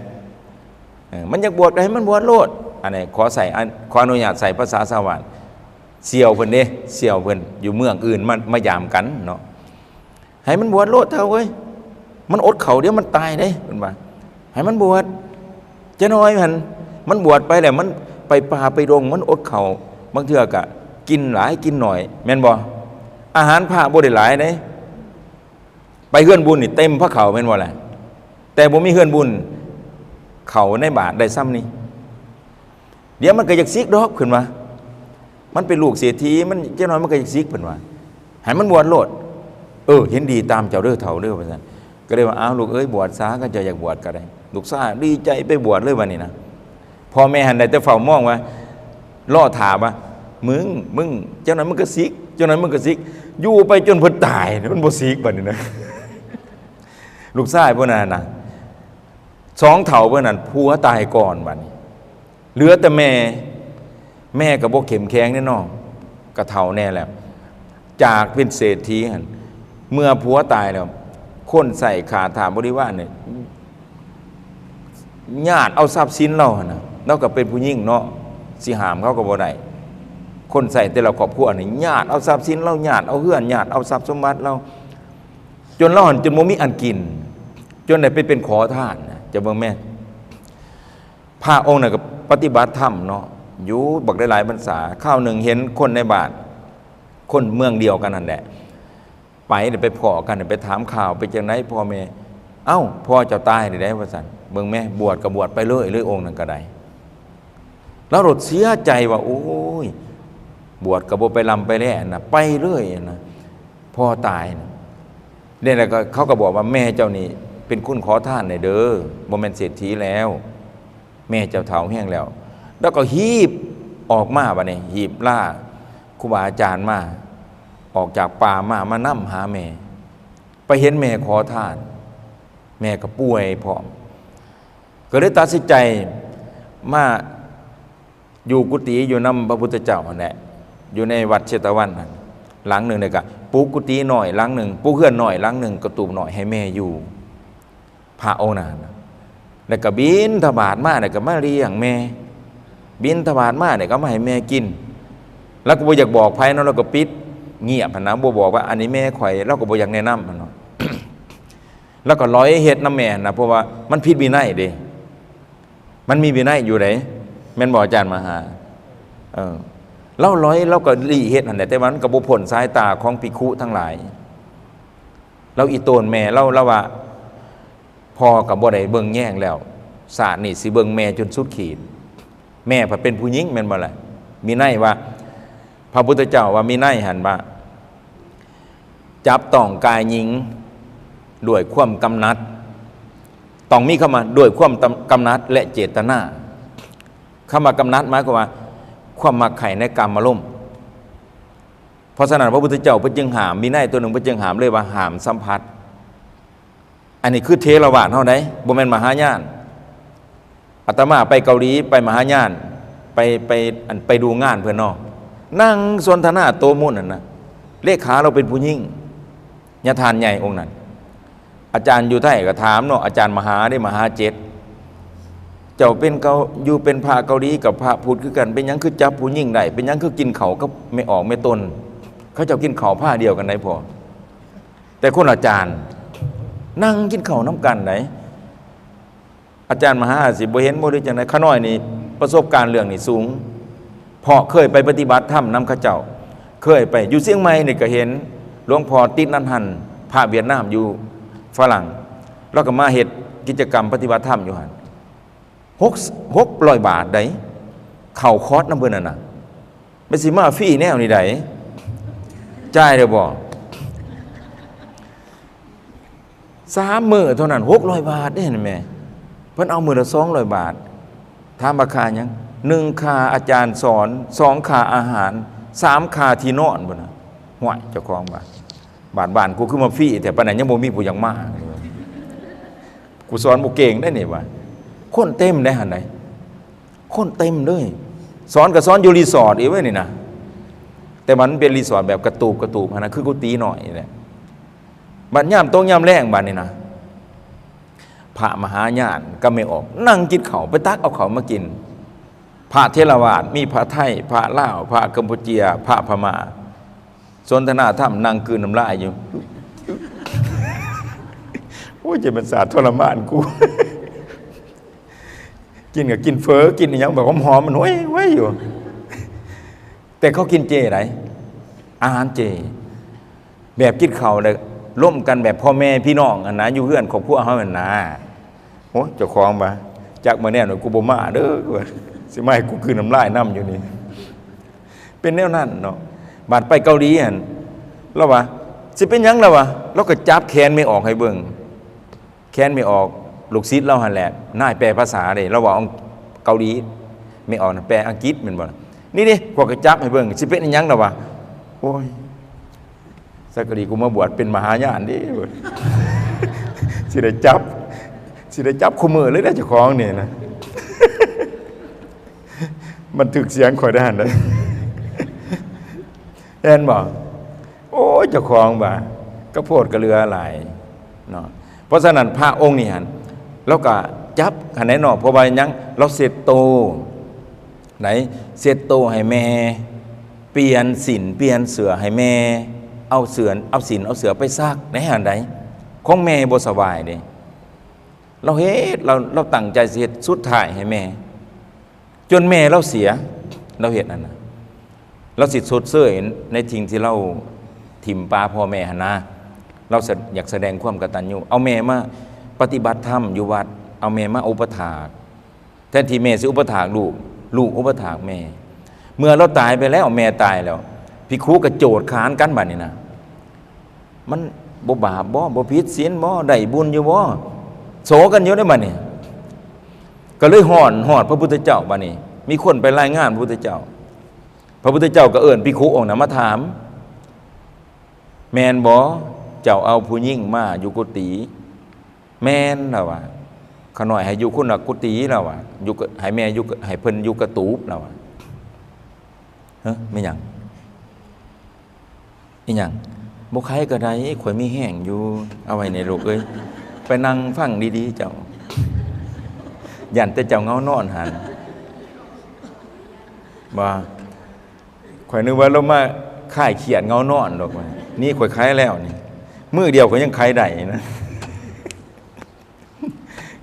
ເອີ ມັນຢາກບວດກໍໃຫ້ມັນບວດໂລດ. ອັນນີ້ຂໍໃຊ້ ອັນ ຂໍອະນຸຍາດໃຊ້ພາສາຊາວບ້ານ ສ່ຽວເພິ່ນເດ້ ສ່ຽວເພິ່ນຢູ່ເມືອງອື່ນມາ ມາຢາມກັນເນາະ. ໃຫ້ມັນບວດໂລດເຖົ້າເອີຍ ມັນອົດເຂົ້າ ດຽວມັນຕາຍເດ້ ເພິ່ນວ່າ. ໃຫ້ມັນບວດຈັກໜ້ອຍຫັ້ນ. ມັນບວດໄປແລ້ວ ມັນໄປປ່າໄປດົງ ມັນອົດເຂົ້າ ບາງເທື່ອກະກິນຫຼາຍກິນໜ້ອຍ ແມ່ນບໍ່? ອາຫານພະບໍ່ໄດ້ຫຼາຍເດ້. ໄປເຮືອນບຸນນີ້ເຕັມພະເຂົ້າແມ່ນບໍ່ລະ? ແຕ່ບໍ່ມີເຮືອນບຸນ ເຂົ້າໃນບາດໄດ້ຊ່ຳນີ້. ດຽວມັນກໍຢາກສິກດອກ ເພິ່ນວ່າ. ມັນເປັນລູກເສດຖີ ມັນ ຈັກໜ້ອຍມັນກໍຢາກສິກ ເພິ່ນວ່າ. ໃຫ້ມັນບວດໂລດ. ເອີ ເຫັນດີຕາມເຈົ້າເດີເຖົ້າເດີ ວ່າຊັ້ນ. ກໍເລີຍວ່າ ອ້າວ ລູກເອີຍ ບວດຊະ ຄັນເຈົ້າຢາກບວດກໍໄດ້. ລູກຊາຍດີໃຈໄປບວດເລີຍບາດນີ້ນະ. ພໍ່ແມ່ຫັ້ນໄດ້ແຕ່ເຝົ້າມອງວ່າ ລໍຖ້າວ່າ ມຶງ ມຶງ ຈັກໜ້ອຍມຶງກໍສິກ ຈັກໜ້ອຍມຶງກໍສິກ. ຢູ່ໄປຈົນເພິ່ນຕາຍ ມັນບໍ່ສິກບາດນີ້ນະ. ລູກຊາຍພວກນັ້ນນະ ສອງເຖົ້າເພິ່ນນັ້ນ ຜົວຕາຍກ່ອນບາດນີ້ ເຫຼືອແຕ່ແມ່. ແມ່ກໍບໍ່ເຂັ້ມແຂງເດ້ເນາະ ກໍເຖົ້າແດ່ແລ້ວ. ຈາກເປັນເສດຖີຫັ້ນ ເມື່ອຜົວຕາຍແລ້ວ ຄົນໃຊ້ຂ້າທາດບໍລິວານນີ້ ຍາດເອົາຊັບສິນລາວຫັ້ນນະ. ລາວກໍເປັນຜູ້ຍິງເນາະ ຊິຫ້າມເຂົາກໍບໍ່ໄດ້. ຄົນໃຊ້ແຕ່ລະຄອບຄົວນີ້ ຍາດເອົາຊັບສິນລາວ ຍາດເອົາເຮືອນ ຍາດເອົາຊັບສົມບັດລາວ ຈົນລາວຫັ້ນ ຈົນບໍ່ມີອັນກິນ ຈົນໄດ້ໄປເປັນຂໍທານນະ. ເຈົ້າເບິ່ງແມ່ ພະອົງນັ້ນກໍປະຕິບັດທຳເນາະ ຢູ່ບັກຫຼາຍໆພັນສາ. ຄາວໜຶ່ງເຫັນຄົນໃນບ້ານ ຄົນເມືອງດຽວກັນຫັ້ນແຫຼະ ໄປ ໄດ້ໄປພໍ້ກັນ ໄປຖາມຂ່າວ ເປັນຈັ່ງໃດພໍ່ແມ່? ເອົ້າ ພໍ່ເຈົ້າຕາຍແລ້ວເດ້ ວ່າຊັ້ນ. ເບິ່ງແມ້ ບວດກໍບວດໄປເລີຍ ເລີຍອົງນັ້ນກໍໄດ້. ລາວໂລດເສຍໃຈວ່າ ໂອ້ຍ ບວດກໍບໍ່ໄປລ່ຳໄປແລນະ ໄປເລີຍນະ ພໍ່ຕາຍນະ. ນີ້ແຫຼະ ກໍເຂົາກໍບອກວ່າ ແມ່ເຈົ້ານີ້ເປັນຄົນຂໍທານແດ່ເດີ ບໍ່ແມ່ນເສດຖີແລ້ວ ແມ່ເຈົ້າເຖົ້າແຮງແລ້ວ. ແລ້ວກໍຮີບອອກມາ ບາດນີ້ຮີບລາຄູບາອາຈານມາ ອອກຈາກປ່າມາ ມານຳຫາແມ່ ໄປເຫັນແມ່ຂໍທານ ແມ່ກໍປ່ວຍພ້ອມ ກໍເລີຍຕັດສິນໃຈມາຢູ່ກຸຕິຢູ່ນຳພະພຸດທະເຈົ້າຫັ້ນແຫຼະ ຢູ່ໃນວັດເຊຕະວັນຫັ້ນ ຫຼັງໜຶ່ງ ແລ້ວກໍປຸກກຸຕິນ້ອຍຫຼັງໜຶ່ງ ປຸກເຮືອນນ້ອຍຫຼັງໜຶ່ງ ກະຕູບນ້ອຍໃຫ້ແມ່ຢູ່. ພະອົງນັ້ນ ແລ້ວກໍບິນທະບາດມາ ແລ້ວກໍມາລ້ຽງແມ່ ບິນທະບາດມາ ແລ້ວກໍມາໃຫ້ແມ່ກິນ. ລາວກໍບໍ່ຢາກບອກໃຜເນາະ ລາວກໍປິດງຽບຫັ້ນນະ ບໍ່ບອກວ່າ ອັນນີ້ແມ່ຂ້ອຍ ລາວກໍບໍ່ຢາກແນະນຳຫັ້ນເນາະ. ລາວກໍຫຼອຍເຮັດນຳແມ່ຫັ້ນນະ ເພາະວ່າມັນຜິດວິໄນເດ້ ມັນມີວິໄນຢູ່ເດ້ ແມ່ນບໍ່ອາຈານມະຫາ? ເອີ ລາວຫຼອຍ ລາວກໍຫຼີ້ເຮັດຫັ້ນແຫຼະ ແຕ່ວ່າມັນກໍບໍ່ພົ້ນສາຍຕາຂອງພິກຂຸທັງຫຼາຍ. ລາວອີ່ໂຕນແມ່ລາວ ລາວວ່າ ພໍ່ກໍບໍ່ໄດ້ເບິ່ງແຍງແລ້ວ ຊາດນີ້ຊິເບິ່ງແມ່ຈົນສຸດຂີດ. ແມ່ພັດເປັນຜູ້ຍິງແມ່ນບໍ່ລະ? ມີໃນວ່າ ພະພຸດທະເຈົ້າວ່າ ມີໃນຫັ້ນວ່າ ຈັບຕ້ອງກາຍຍິງດ້ວຍຄວາມກຳໜັດ ຕ້ອງມີຄຳວ່າ ດ້ວຍຄວາມກຳ ກຳໜັດ ແລະ ເຈດຕະນາ. ຄຳວ່າກຳໜັດ ໝາຍຄວາມວ່າ ຄວາມມັກໃຄ່ໃນກາມາລົມ. ເພາະສະນັ້ນ ພະພຸດທະເຈົ້າເພິ່ນຈຶ່ງຫ້າມ ມີໃນຕົວໜຶ່ງເພິ່ນຈຶ່ງຫ້າມເລີຍວ່າ ຫ້າມສຳຜັດ. ອັນນີ້ຄືເຖລະວາດເຮົາໃດ໋ ບໍ່ແມ່ນມະຫາຍານ. ອາດຕະມາໄປເກົາຫຼີ ໄປມະຫາຍານ ໄປ ໄປ ອັນ ໄປດູງານເພິ່ນເນາະ ນັ່ງສົນທະນາໂຕມຸນຫັ້ນນະ ເລຂາລາວເປັນຜູ້ຍິງ ຍາທ່ານໃຫຍ່ອົງນັ້ນ. ອາຈານຢູ່ໄທກໍຖາມເນາະ ອາຈານມະຫາເດ້ ມະຫາເຈັດ ເຈົ້າເປັນເກົາ ຢູ່ເປັນພະເກົາຫຼີກັບພະພຸດຄືກັນ ເປັນຫຍັງຄືຈັບຜູ້ຍິງໄດ້? ເປັນຫຍັງຄືກິນເຂົ້າກັບແມ່ອອກແມ່ຕົນ? ເຂົາເຈົ້າກິນເຂົ້າພາດຽວກັນໄດ໋ພໍ່ ແຕ່ຄົນລະຈານ ນັ່ງກິນເຂົ້ານຳກັນໄດ໋. ອາຈານມະຫາອາດຊິບໍ່ເຫັນບໍ່ ຫຼືຈັ່ງໃດ? ຂ້ານ້ອຍນີ້ປະສົບການເລື່ອງນີ້ສູງ ເພາະເຄີຍໄປປະຕິບັດທຳນຳເຂົາເຈົ້າ ເຄີຍໄປຢູ່ຊຽງໃໝ່ນີ້ກໍເຫັນ ຫຼວງພໍ່ຕິດນັນຮັນ ພະຫວຽດນາມຢູ່ຝຣັ່ງ ລາວກໍມາເຮັດກິດຈະກຳປະຕິບັດທຳຢູ່ຫັ້ນ ຫົກ ຫົກຮ້ອຍບາດໄດ໋ ເຂົ້າຄອດນຳເພິ່ນນັ້ນນະ. ແມ່ນຊິມາຟຣີແນວນີ້ໃດ໋ ຈ່າຍແລ້ວບໍ່? ສາມມື້ເທົ່ານັ້ນ ຫົກຮ້ອຍບາດເດ້ຫັ້ນແມ່ ເພິ່ນເອົາມື້ລະສອງຮ້ອຍບາດ. ຖາມວ່າຄ່າຫຍັງ? ໜຶ່ງ ຄ່າອາຈານສອນ, ສອງ ຄ່າອາຫານ, ສາມ ຄ່າທີ່ນອນພຸ້ນນະ. ຫ້ວຍ ເຈົ້າຂອງບ້ານ ບາດບ້ານກູຄືມາຟຣີແທ້ ປານນັ້ນຍັງບໍ່ມີຜູ້ຢາກມາ. ກູສອນບໍ່ເກັ່ງໄດ໋ນີ້ວ່າ ຄົນເຕັມໄດ໋ຫັ້ນໃດ໋ ຄົນເຕັມເລີຍ. ສອນກໍສອນຢູ່ຣີສອດອີກເວີຍນີ້ນະ ແຕ່ວ່າມັນເປັນຣີສອດແບບກະຕູບກະຕູບຫັ້ນນະ ຄືກຸຕິນ້ອຍນີ້ແຫຼະ. ບັດຍາມຕົກຍາມແລງ ບັດນີ້ນະ ພະມະຫາຍານກັບແມ່ອອກ ນັ່ງກິນເຂົ້າ ໄປຕັກເອົາເຂົ້າມາກິນ. ພະເຖລະວາດ ມີພະໄທ ພະລາວ ພະກຳປູເຈຍ ພະພະມ້າ ສົນທະນາທຳ ນັ່ງກືນນ້ຳລາຍຢູ່. ໂອ້ຍ ຈະແມ່ນສາດທໍລະມານກູ. ກິນກໍກິນເຝີ ກິນອີ່ຫຍັງແບບຫອມໆ ມັນຫວຍໆຢູ່. ແຕ່ເຂົາກິນເຈໃດ໋ ອາຫານເຈ ແບບກິນເຂົ້າແລ້ວລົມກັນແບບພໍ່ແມ່ພີ່ນ້ອງຫັ້ນນະ ຢູ່ເຮືອນຄອບຄົວເຮົາຫັ້ນນະ. ໂອ້ຍ ເຈົ້າຂອງວ່າ ຈັກມື້ແນວນີ້ກູບໍ່ມາເດີ ວ່າ ຊິມາໃຫ້ກູກືນນ້ຳລາຍນຳຢູ່ນີ້. ເປັນແນວນັ້ນເນາະ. ບາດໄປເກົາຫຼີຫັ້ນ ລາວວ່າ ຊິເປັນຫຍັງ ລາວວ່າ ລາວກໍຈັບແຂນແມ່ອອກໃຫ້ເບິ່ງ. ແຂນແມ່ອອກ ລູກສິດລາວຫັ້ນແຫຼະ ນາຍແປພາສາເດ້ ລາວເວົ້າອັງ ເກົາຫຼີ ແມ່ອອກນັ້ນແປອັງກິດແມ່ນບໍ່ລະ? ນີ້ເດ້ ພວກກໍຈັບໃຫ້ເບິ່ງ ຊິເປັນອີ່ຫຍັງລະວະ? ໂອ້ຍ ສັກກະລີ ກູມາບວດເປັນມະຫາຍານເດ້ ຊິໄດ້ຈັບ ຊິໄດ້ຈັບຄູ່ມື້ເລີຍເດ້ ເຈົ້າຂອງນີ້ນະ ບັນທຶກສຽງຂ້ອຍໄດ້ຫັ້ນເດ້ ແມ່ນບໍ່? ໂອ້ຍ ເຈົ້າຂອງວ່າ ກະໂພດກະເຫຼືອຫຼາຍເນາະ. ເພາະສະນັ້ນ ພະອົງນີ້ຫັ້ນ ລາວກະຈັບຫັ້ນແຫຼະເນາະ ເພາະວ່າຫຍັງ ລາວເຊັດໂຕ ໃດ ເຊັດໂຕໃຫ້ແມ່ ປ່ຽນສິ້ນປ່ຽນເສື້ອໃຫ້ແມ່ ເອົາເສື້ອ ເອົາສິ້ນເອົາເສື້ອໄປຊັກ ໃນຫັ້ນໃດ ຂອງແມ່ບໍ່ສະບາຍເດ້ ລາວເຮັດ ລາວ ລາວຕັ້ງໃຈຊິເຮັດ ສຸດທ້າຍໃຫ້ແມ່ ຈົນແມ່ລາວເສຍ ລາວເຮັດນັ້ນນະ ລາວຊິຊົດເຊີຍໃນສິ່ງທີ່ລາວຖິ້ມປາພໍ່ແມ່ຫັ້ນນະ. ລາວສະ ຢາກສະແດງຄວາມກະຕັນຍູ ເອົາແມ່ມາປະຕິບັດທຳຢູ່ວັດ ເອົາແມ່ມາອຸປະຖາກ ແທນທີ່ແມ່ຊິອຸປະຖາກລູກ ລູກອຸປະຖາກແມ່. ເມື່ອລາວຕາຍໄປແລ້ວ ແມ່ຕາຍແລ້ວ ພິກຂຸກໍໂຈດຂານກັນບາດນີ້ນະ ມັນບໍ່ບາບບໍ່? ບໍ່ຜິດສິນບໍ່? ໄດ້ບຸນຢູ່ບໍ່? ໂສກັນຢູ່ໃນບັດນີ້ ກໍເລີຍຮ້ອນຮອດພະພຸດທະເຈົ້າ. ບັດນີ້ມີຄົນໄປລາຍງານພະພຸດທະເຈົ້າ ພະພຸດທະເຈົ້າກໍເອີ້ນພິກຂຸອົງນັ້ນມາຖາມ ແມ່ນບໍ່? ເຈົ້າເອົາຜູ້ຍິງມາຢູ່ກຸຕິ? ແມ່ນ ລາວວ່າ ຂ້ານ້ອຍໃຫ້ຢູ່ຄົນລະກຸຕິ ລາວວ່າ ຢູ່ກະ ໃຫ້ແມ່ຢູ່ກະ ໃຫ້ເພິ່ນຢູ່ກະຕູບ ລາວວ່າ. ເຮີ ແມ່ນຫຍັງ? ອີຫຍັງ? ບໍ່ໄຄກໍໄດ້ ຂ້ອຍມີແຮງຢູ່ ເອົາໄວ້ນີ້ລູກເອີຍ ໄປນັ່ງຟັງດີໆ ເຈົ້າ ຢ້ານແຕ່ເຈົ້າເຫງົານອນຫັ້ນ ວ່າ ຂ້ອຍນຶກວ່າລາວມາຄາຍຄຽດເຫງົານອນດອກ ນີ້ຂ້ອຍໄຄແລ້ວນີ້ ມື້ດຽວຂ້ອຍຍັງໄຄໄດ້ນະ.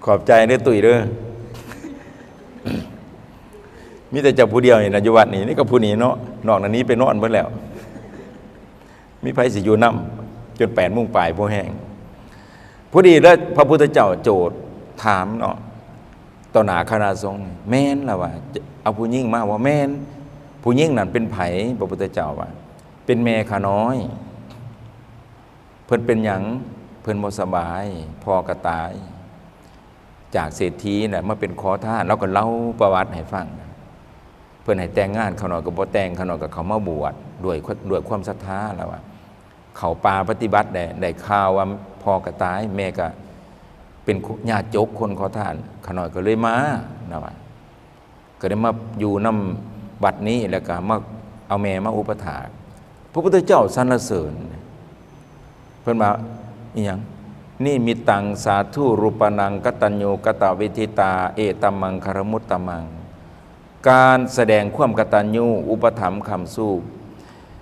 ຂອບໃຈເດີຕຸ້ຍເດີ ມີແຕ່ເຈົ້າຜູ້ດຽວນີ້ນະຢູ່ວັດນີ້ ນີ້ກໍຜູ້ນີ້ເນາະ ນອກນັ້ນໜີໄປນອນເບິດແລ້ວ ມີໃຜຊິຢູ່ນຳ ຈົນແປດໂມງປາຍພໍແຮງ. ພໍດີເລີຍ ພະພຸດທະເຈົ້າໂຈດຖາມເນາະ ຕໍ່ໜ້າຄະນະສົງ ແມ່ນລະວ່າ ເອົາຜູ້ຍິງມາບໍ່? ແມ່ນ. ຜູ້ຍິງນັ້ນເປັນໃຜ? ພະພຸດທະເຈົ້າວ່າ ເປັນແມ່ຂ້ານ້ອຍ. ເພິ່ນເປັນຫຍັງ? ເພິ່ນບໍ່ສະບາຍ ພໍ່ກໍຕາຍ ຈາກເສດຖີນະ ມາເປັນຂໍທານ. ລາວກໍເລົ່າປະຫວັດໃຫ້ຟັງ ເພິ່ນໃຫ້ແຕ່ງງານ ຂ້ານ້ອຍກໍບໍ່ແຕ່ງ ຂ້ານ້ອຍກໍເຂົ້າມາບວດດ້ວຍ ດ້ວຍຄວາມສັດທາ. ລາວວ່າ ເຂົ້າປ່າປະຕິບັດໄດ້ ໄດ້ຂ່າວວ່າພໍ່ກໍຕາຍ ແມ່ກໍເປັນຍາຈົກຄົນຂໍທານ ຂ້ານ້ອຍກໍເລີຍມາ ລາວວ່າ ກໍໄດ້ມາຢູ່ນຳວັດນີ້ ແລ້ວກໍມາເອົາແມ່ມາອຸປະຖາກ. ພະພຸດທະເຈົ້າສັນລະເສີນ ເພິ່ນວ່າອີຫຍັງ? ນິມິດຕັງສາທຸຣູປານັງ ກະຕັນຍູກະຕະເວທິຕາ ເອຕະມັງຄະລະມຸດຕະມັງ. ການສະແດງຄວາມກະຕັນຍູ ອຸປະຖຳຄ້ຳຊູ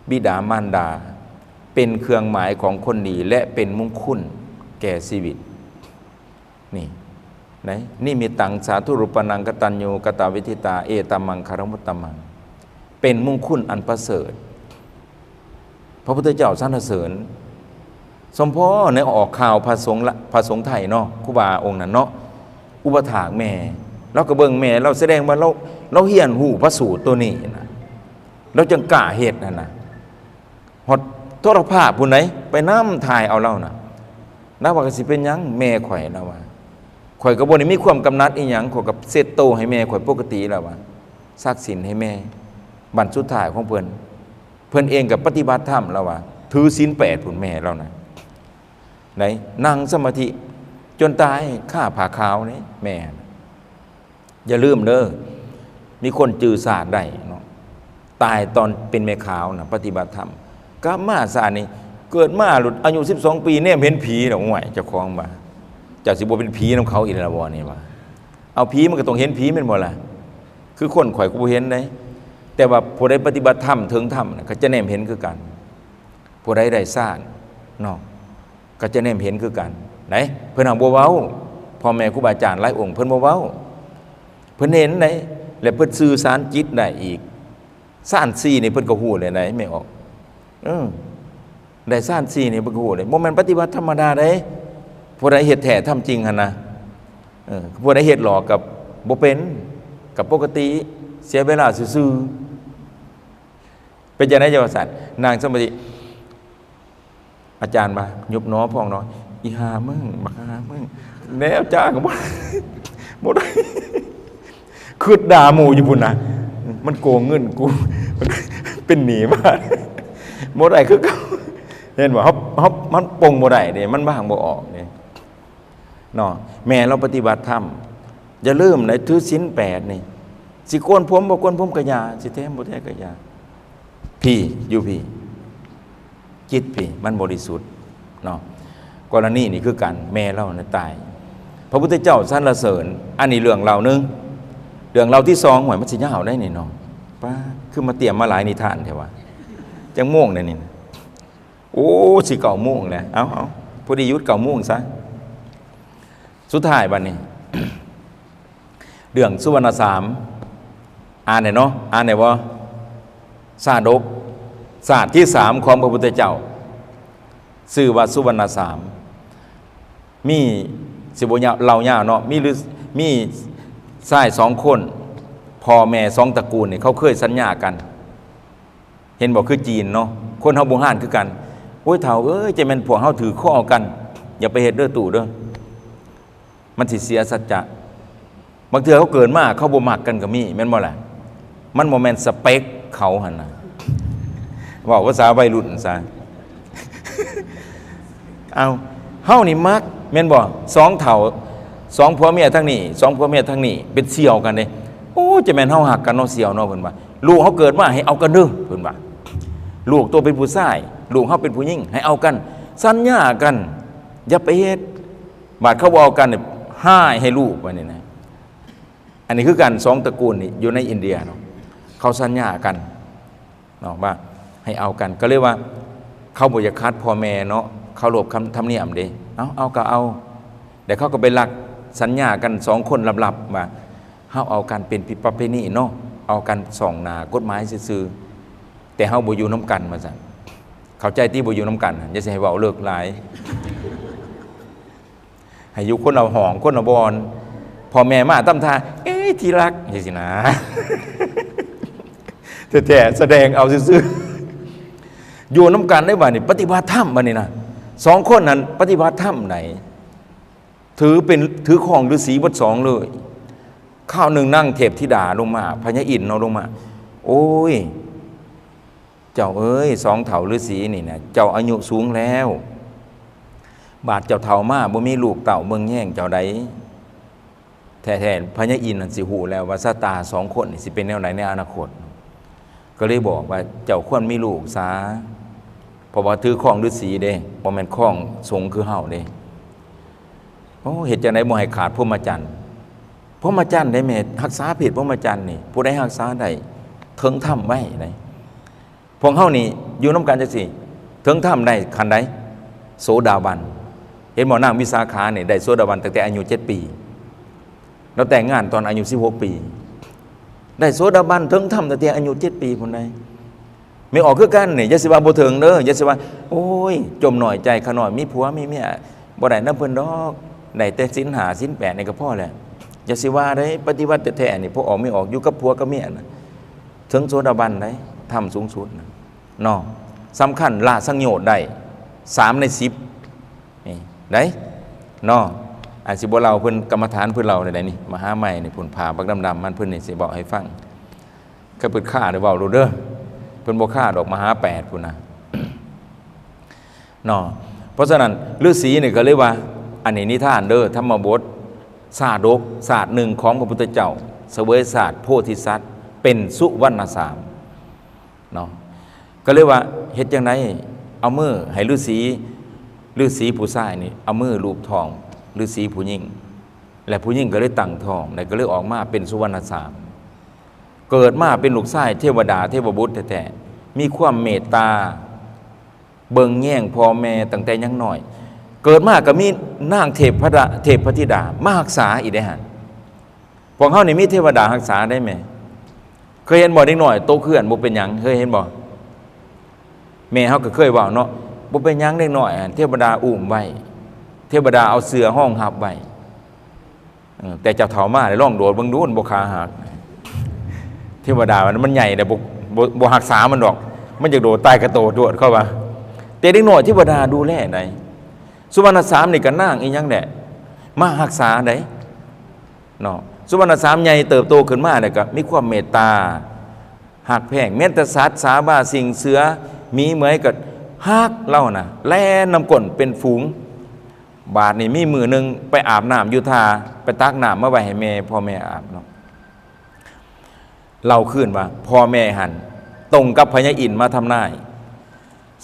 ບິດາມານດາ ເປັນເຄື່ອງໝາຍຂອງຄົນດີ ແລະ ເປັນມຸງຄຸນແກ່ຊີວິດ. ນີ້ ໃນ ນິມິດຕັງສາທຸຣູປານັງ ກະຕັນຍູກະຕະເວທິຕາ ເອຕະມັງຄະລະມຸດຕະມັງ ເປັນມຸງຄຸນອັນປະເສີດ. ພະພຸດທະເຈົ້າສັນລະເສີນ ສົມພໍໃນອອກຂ່າວພະສົງລະ ພະສົງໄທເນາະ ຄູບາອົງນັ້ນເນາະ ອຸປະຖາກແມ່ ລາວກໍເບິ່ງແມ່ລາວ ສະແດງວ່າລາວ ລາວຮຽນຮູ້ພະສູດໂຕນີ້ນະ ລາວຈຶ່ງກ້າເຮັດຫັ້ນນະ. ຮອດໂທລະພາບພຸ້ນໃດ ໄປນຳຖ່າຍເອົາລາວນະ. ລາວວ່າ ກໍຊິເປັນຫຍັງແມ່ຂ້ອຍ ລາວວ່າ ຂ້ອຍກໍບໍ່ໄດ້ມີຄວາມກຳໜັດອີຫຍັງ ຂ້ອຍກໍເຊັດໂຕໃຫ້ແມ່ຂ້ອຍປົກກະຕິ ລາວວ່າ ສັກສິນໃຫ້ແມ່ ບັ້ນສຸດທ້າຍຂອງເພິ່ນ ເພິ່ນເອງກໍປະຕິບັດທຳ ລາວວ່າ ຖືສິນແປດພຸ້ນແມ່ລາວນະ ໄດ້ນັ່ງສະມາທິຈົນຕາຍຄາຜ້າຂາວນີ້ແມ່. ຢ່າລືມເດີ ມີຄົນຈື່ຊາດໄດ້ເນາະ ຕາຍຕອນເປັນແມ່ຂາວນະ ປະຕິບັດທຳ ກັບມາຊາດນີ້ ເກີດມາອາຍຸສິບສອງປີ ແນມເຫັນຜີແລ້ວ. ໂອ້ຍ ເຈົ້າຂອງວ່າ ເຈົ້າຊິບໍ່ເປັນຜີນຳເຂົາອີກແລ້ວບໍ່ນີ້ວ່າ. ເອົາ ຜີມັນກໍຕ້ອງເຫັນຜີແມ່ນບໍ່ລະ? ຄືຄົນຂ້ອຍກໍບໍ່ເຫັນເດ້ ແຕ່ວ່າຜູ້ໃດປະຕິບັດທຳເຖິງທຳນະ ກໍຈະແນມເຫັນຄືກັນ. ຜູ້ໃດໄດ້ຊານເນາະ ກໍຈະແນມເຫັນຄືກັນໄດ໋. ເພິ່ນຫາບໍ່ເວົ້າ ພໍ່ແມ່ຄູບາອາຈານຫຼາຍອົງເພິ່ນບໍ່ເວົ້າ ເພິ່ນເຫັນໄດ໋ ແລະ ເພິ່ນສື່ສານຈິດໄດ້ອີກ. ຊານສີ່ນີ້ເພິ່ນກໍຮູ້ແລ້ວໄດ໋ ແມ່ອອກ ເອີ ໄດ້ຊານສີ່ນີ້ເພິ່ນກໍຮູ້ເດ້ ບໍ່ແມ່ນປະຕິບັດທຳມະດາເດ້. ຜູ້ໃດເຮັດແທ້ທຳຈິງຫັ້ນນະ ເອີ ຜູ້ໃດເຮັດຫຼອກກໍບໍ່ເປັນ ກໍປົກກະຕິ ເສຍເວລາຊື່ໆ. ເປັນຈັ່ງໃດຈັ່ງວ່າຊັ້ນ? ນັ່ງສະມາທິ ອາຈານວ່າ ຍຸບໜໍພອງໜໍ ອີຫ່າມຶງ ບັກຫ່າມຶງ ແນວຈ້າງບໍ່ ບໍ່ໄດ້ ຄຶດດ່າໝູ່ຢູ່ພຸ້ນນະ ມັນໂກງເງິນກູ ເປັນໜີ້ມາ ບໍ່ໄດ້ຄືເກົ່າ. ເຫັນບໍ່? ເຮົາ ເຮົາ ມັນປົງບໍ່ໄດ້ເດ້ ມັນວາງບໍ່ອອກເດ້. ເນາະ ແມ່ລາວປະຕິບັດທຳ ຢ່າລືມໄດ໋ ຖືສິນແປດນີ້ ຊິໂກນຜົມບໍ່ໂກນຜົມກະຢ່າ ຊິແຕ້ມບໍ່ແຕ້ມກະຢ່າ ພີ້ ຢູ່ພີ້ ຈິດພີ້ ມັນບໍລິສຸດເນາະ. ກໍລະນີນີ້ຄືກັນ ແມ່ລາວນະຕາຍ ພະພຸດທະເຈົ້າສັນລະເສີນ. ອັນນີ້ເລື່ອງເລົ່າໜຶ່ງ. ເລື່ອງເລົ່າທີສອງ ໂຫຍ ມັນຊິຍາວໄດ໋ນີ້ເນາະ ປ້າ ຄືມາຕຽມມາຫຼາຍນິທານແທ້ວະ. ຈັກໂມງແລ້ວນີ້? ໂອ້ ຊິເກົ້າໂມງແລ້ວ ເອົາ ເອົາ ພໍດີຢຸດເກົ້າໂມງຊະ. ສຸດທ້າຍບັດນີ້ ເລື່ອງສຸວັນນະສາມ ອ່ານແດ່ເນາະ ອ່ານແດ່ບໍ່? ຊາດົກ ຊາດທີສາມຂອງພະພຸດທະເຈົ້າ ຊື່ວ່າສຸວັນນະສາມ. ມີ ຊິບໍ່ຍາວ ເລົ່າຍາວເນາະ ມີ ຫຼື ມີຊາຍສອງຄົນ ພໍ່ແມ່ສອງຕະກູນນີ້ ເຂົາເຄີຍສັນຍາກັນ. ເຫັນບໍ່? ຄືຈີນເນາະ ຄົນເຮົາບູຮານຄືກັນ. ໂອ້ຍ ເຖົ້າເອີຍ ຈະແມ່ນພວກເຮົາຖືກຄໍກັນ ຢ່າໄປເຮັດເດີຕູ້ເດີ ມັນຊິເສຍສັດຈະ. ບາງເທື່ອເຂົາເກີດມາເຂົາບໍ່ມັກກັນກໍມີ ແມ່ນບໍ່ລະ? ມັນບໍ່ແມ່ນສະເປັກເຂົາຫັ້ນນະ ເວົ້າພາສາໄວລຸ້ນຊະ. ເອົາ ເຮົານີ້ມັກແມ່ນບໍ່? ສອງເຖົ້າ ສອງຜົວເມຍທາງນີ້ ສອງຜົວເມຍທາງນີ້ ເປັນສ່ຽວກັນເດ້. ໂອ້ ຈະແມ່ນເຮົາຮັກກັນເນາະ ສ່ຽວເນາະ ເພິ່ນວ່າ. ລູກເຮົາເກີດມາໃຫ້ເອົາກັນເດີ ເພິ່ນວ່າ. ລູກໂຕເປັນຜູ້ຊາຍ ລູກເຮົາເປັນຜູ້ຍິງ ໃຫ້ເອົາກັນ ສັນຍາກັນ ຢ່າໄປເຮັດ. ບາດເຂົາບໍ່ເອົາກັນ ຮ້າຍໃຫ້ລູກວ່ານີ້ນະ. ອັນນີ້ຄືກັນ ສອງຕະກູນນີ້ຢູ່ໃນອິນເດຍເນາະ ເຂົາສັນຍາກັນ ເນາະ ວ່າໃຫ້ເອົາກັນ ກໍເລີຍວ່າເຂົາບໍ່ຢາກຂັດພໍ່ແມ່ເນາະ ເຄົາລົບຄຳທຳນຽມເດ້. ເອົາ ເອົາກໍເອົາ ແລ້ວເຂົາກໍໄປລັກສັນຍາກັນສອງຄົນລັບໆ ວ່າເຮົາເອົາກັນເປັນປະເພນີເນາະ ເອົາກັນສ່ອງໜ້າກົດໝາຍຊື່ໆ ແຕ່ເຮົາບໍ່ຢູ່ນຳກັນ ວ່າຊັ້ນ. ເຂົ້າໃຈຕິ ບໍ່ຢູ່ນຳກັນ ຢ່າຊິໃຫ້ເວົ້າເລິກຫຼາຍ. ໃຫ້ຢູ່ຄົນລະຫ້ອງ ຄົນລະບ່ອນ ພໍ່ແມ່ມາຕຳທ່າ ເອີຍ ທີ່ລັກ ຈັ່ງຊີ້ນະ ແທ້ໆ ສະແດງເອົາຊື່ໆ. ຢູ່ນຳກັນໄດ້ບາດນີ້ ປະຕິບັດທຳບາດນີ້ນະ ສອງຄົນນັ້ນປະຕິບັດທຳໃດ ຖືເປັນ ຖືຄອງລືສີເບິດສອງເລີຍ. ຄາວໜຶ່ງນາງເທບທິດາລົງມາ ພະຍາອິນເນາະ ລົງມາ ໂອ້ຍ ເຈົ້າເອີຍ ສອງເຖົ້າລືສີນີ້ນະ ເຈົ້າອາຍຸສູງແລ້ວ ບາດເຈົ້າເຖົ້າມາບໍ່ມີລູກເຕົ້າເບິ່ງແຍງເຈົ້າໃດ. ແທ້ໆ ພະຍາອິນນັ້ນຊິຮູ້ແລ້ວວ່າຊະຕາສອງຄົນນີ້ຊິເປັນແນວໃດໃນອະນາຄົດ ກໍເລີຍບອກວ່າ ເຈົ້າຄວນມີລູກສາ ເພາະວ່າຖືຄອງລືສີເດ້ ບໍ່ແມ່ນຄອງສົງຄືເຮົາເດ້. ໂອ້ ເຮັດຈັ່ງໃດບໍ່ໃຫ້ຂາດພົມມະຈັນ? ພົມມະຈັນໄດ໋ແມ່ ຮັກສາເພດພົມມະຈັນນີ້ ຜູ້ໃດຮັກສາໄດ້ ເຖິງທຳໄວໄດ໋. ພວກເຮົານີ້ຢູ່ນຳກັນຈັ່ງຊີ້ ເຖິງທຳໄດ້ຂັ້ນໃດ? ໂສດາບັນ. ເຫັນບໍ່? ນາງວິສາຂານີ້ໄດ້ໂສດາບັນຕັ້ງແຕ່ອາຍຸເຈັດປີ ລາວແຕ່ງງານຕອນອາຍຸສິບຫົກປີ ໄດ້ໂສດາບັນເຖິງທຳຕັ້ງແຕ່ອາຍຸເຈັດປີພຸ້ນໃດ໋. ແມ່ອອກຄືກັນນີ້ ຢ່າຊິວ່າບໍ່ເຖິງເດີ ຢ່າຊິວ່າ ໂອ້ຍ ຈົ່ມນ້ອຍໃຈ ຂ້ານ້ອຍມີຜົວມີເມຍ ບໍ່ໄດ້ນຳເພິ່ນດອກ ໄດ້ແຕ່ສິນຫ້າສິນແປດນີ້ກໍພໍແລ້ວ. ຢ່າຊິວ່າໄດ໋ ປະຕິວັດແທ້ໆນີ້ ພວກອອກແມ່ອອກຢູ່ກັບຜົວກັບເມຍນະ ເຖິງໂສດາບັນໄດ໋ ທຳສູງສຸດນະເນາະ. ສຳຄັນລະສັງໂຍດໄດ້ສາມໃນສິບນີ້ໄດ໋ເນາະ. ອາດຊິບໍ່ເລົ່າເພິ່ນ ກຳມະຖານເພິ່ນເລົ່າໄດ້ນີ້ ມະຫາໄມນີ້ ພຸ້ນ ຜ້າບັກດຳໆ ມັນ ເພິ່ນນີ້ຊິເວົ້າໃຫ້ຟັງ. ຄັນເພິ່ນຄາໄດ້ເວົ້າໂລດເດີ ເພິ່ນບໍ່ຄາດອກ ມະຫາແປດພຸ້ນນະເນາະ. ເພາະສະນັ້ນ ລືສີນີ້ກໍເລີຍວ່າ ອັນນີ້ນິທານເດີ ທຳມະບົດ ຊາດົກ ຊາດໜຶ່ງຂອງພະພຸດທະເຈົ້າ ສະເຫວີຍຊາດໂພທິສັດ ເປັນສຸວັນນະສາມເນາະ. ກໍເລີຍວ່າ ເຮັດຈັ່ງໃດ ເອົາມືໃຫ້ລືສີ, ລືສີຜູ້ຊາຍນີ້ເອົາມືລູບທ້ອງລືສີຜູ້ຍິງ ແລະ ຜູ້ຍິງກໍເລີຍຕັ້ງທ້ອງ ແລະ ກໍເລີຍອອກມາເປັນສຸວັນນະສາມ. ເກີດມາເປັນລູກຊາຍເທວະດາເທວະບຸດແທ້ໆ ມີຄວາມເມດຕາ ເບິ່ງແຍງພໍ່ແມ່ຕັ້ງແຕ່ຍັງນ້ອຍ. ເກີດມາກໍມີນາງເທພະດາ ເທພະທິດາມາຮັກສາອີກເດ້ຫັ້ນ. ພວກເຮົານີ້ມີເທວະດາຮັກສາໄດ້ແມ່. ເຄີຍເຫັນບໍ່ ເດັກນ້ອຍຕົກເຮືອນບໍ່ເປັນຫຍັງ, ເຄີຍເຫັນບໍ່? ແມ່ເຮົາກໍເຄີຍເວົ້າເນາະ, ບໍ່ເປັນຫຍັງເດັກນ້ອຍ, ເທວະດາອຸ້ມໄວ້, ເທວະດາເອົາເສື່ອຮອງຮັບໄວ້. ເອີ ແຕ່ເຈົ້າເຖົ້າມາໄດ້ລອງໂດດເບິ່ງດູ ມັນບໍ່ຂາຫັກ. ເທວະດາມັນ ມັນໃຫຍ່ແລ້ວ ບໍ່ ບໍ່ ບໍ່ຮັກສາມັນດອກ, ມັນຢາກໂດດຕາຍກະໂຕດໂລດ ເຂົາວ່າ. ແຕ່ເດັກນ້ອຍເທວະດາດູແລໄດ້. ສຸວັນນະສາມນີ້ກໍນາງອີຫຍັງແຫຼະ ມາຮັກສາໄດ້ເນາະ. ສຸວັນນະສາມໃຫຍ່ເຕີບໂຕຂຶ້ນມາແລ້ວກໍມີຄວາມເມດຕາ ຮັກແພງ ແມ່ນແຕ່ສັດ ສາບາ ສິງ ເສືອ ໝີ ເໝືອຍ ກໍຮັກລາວນະ ແລ່ນນຳກົ້ນເປັນຝູງ. ບາດນີ້ມີມື້ໜຶ່ງໄປອາບນ້ຳຢູ່ທ່າ ໄປຕັກນ້ຳມາໄວ້ໃຫ້ແມ່ ພໍ່ແມ່ອາບເນາະ. ເລົ່າຄືນວ່າພໍ່ແມ່ຫັ້ນຕົງກັບພະຍາອິນມາທຳນາຍ.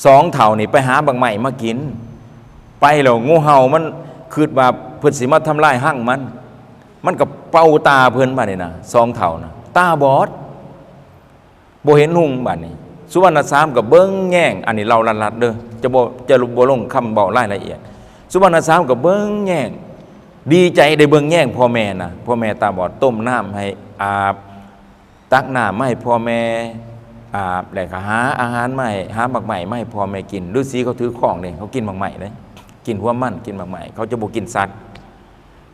ສອງເຖົ້ານີ້ໄປຫາບັກໄມ້ມາກິນ. ໄປແລ້ວງູເຫົ່າມັນຄິດວ່າເພິ່ນຊິມາທຳລາຍຮັງມັນ, ມັນກໍເປົ່າຕາເພິ່ນບາດນີ້ນະ. ສອງເຖົ້ານະຕາບອດ ບໍ່ເຫັນຮຸ່ງບາດນີ້. ສຸວັນນະສາມກໍເບິ່ງແຍງ, ອັນນີ້ເລົ່າລັດໆເດີ້ ຈະບໍ່ ຈະບໍ່ລົງຄຳເວົ້າລາຍລະອຽດ. ສຸວັນນະສາມກໍເບິ່ງແຍງ ດີໃຈໄດ້ເບິ່ງແຍງພໍ່ແມ່ນະ, ພໍ່ແມ່ຕາບອດ ຕົ້ມນ້ຳໃຫ້ອາບ ຕັກນ້ຳມາໃຫ້ພໍ່ແມ່ອາບ ແລ້ວກໍຫາອາຫານມາໃຫ້ ຫາໝາກໄມ້ມາໃຫ້ພໍ່ແມ່ກິນ. ລືສີເຂົາຖືຄອງເດ້ ເຂົາກິນໝາກໄມ້ເດ້ ກິນຫົວມັນ ກິນໝາກໄມ້, ເຂົາຈະບໍ່ກິນສັດ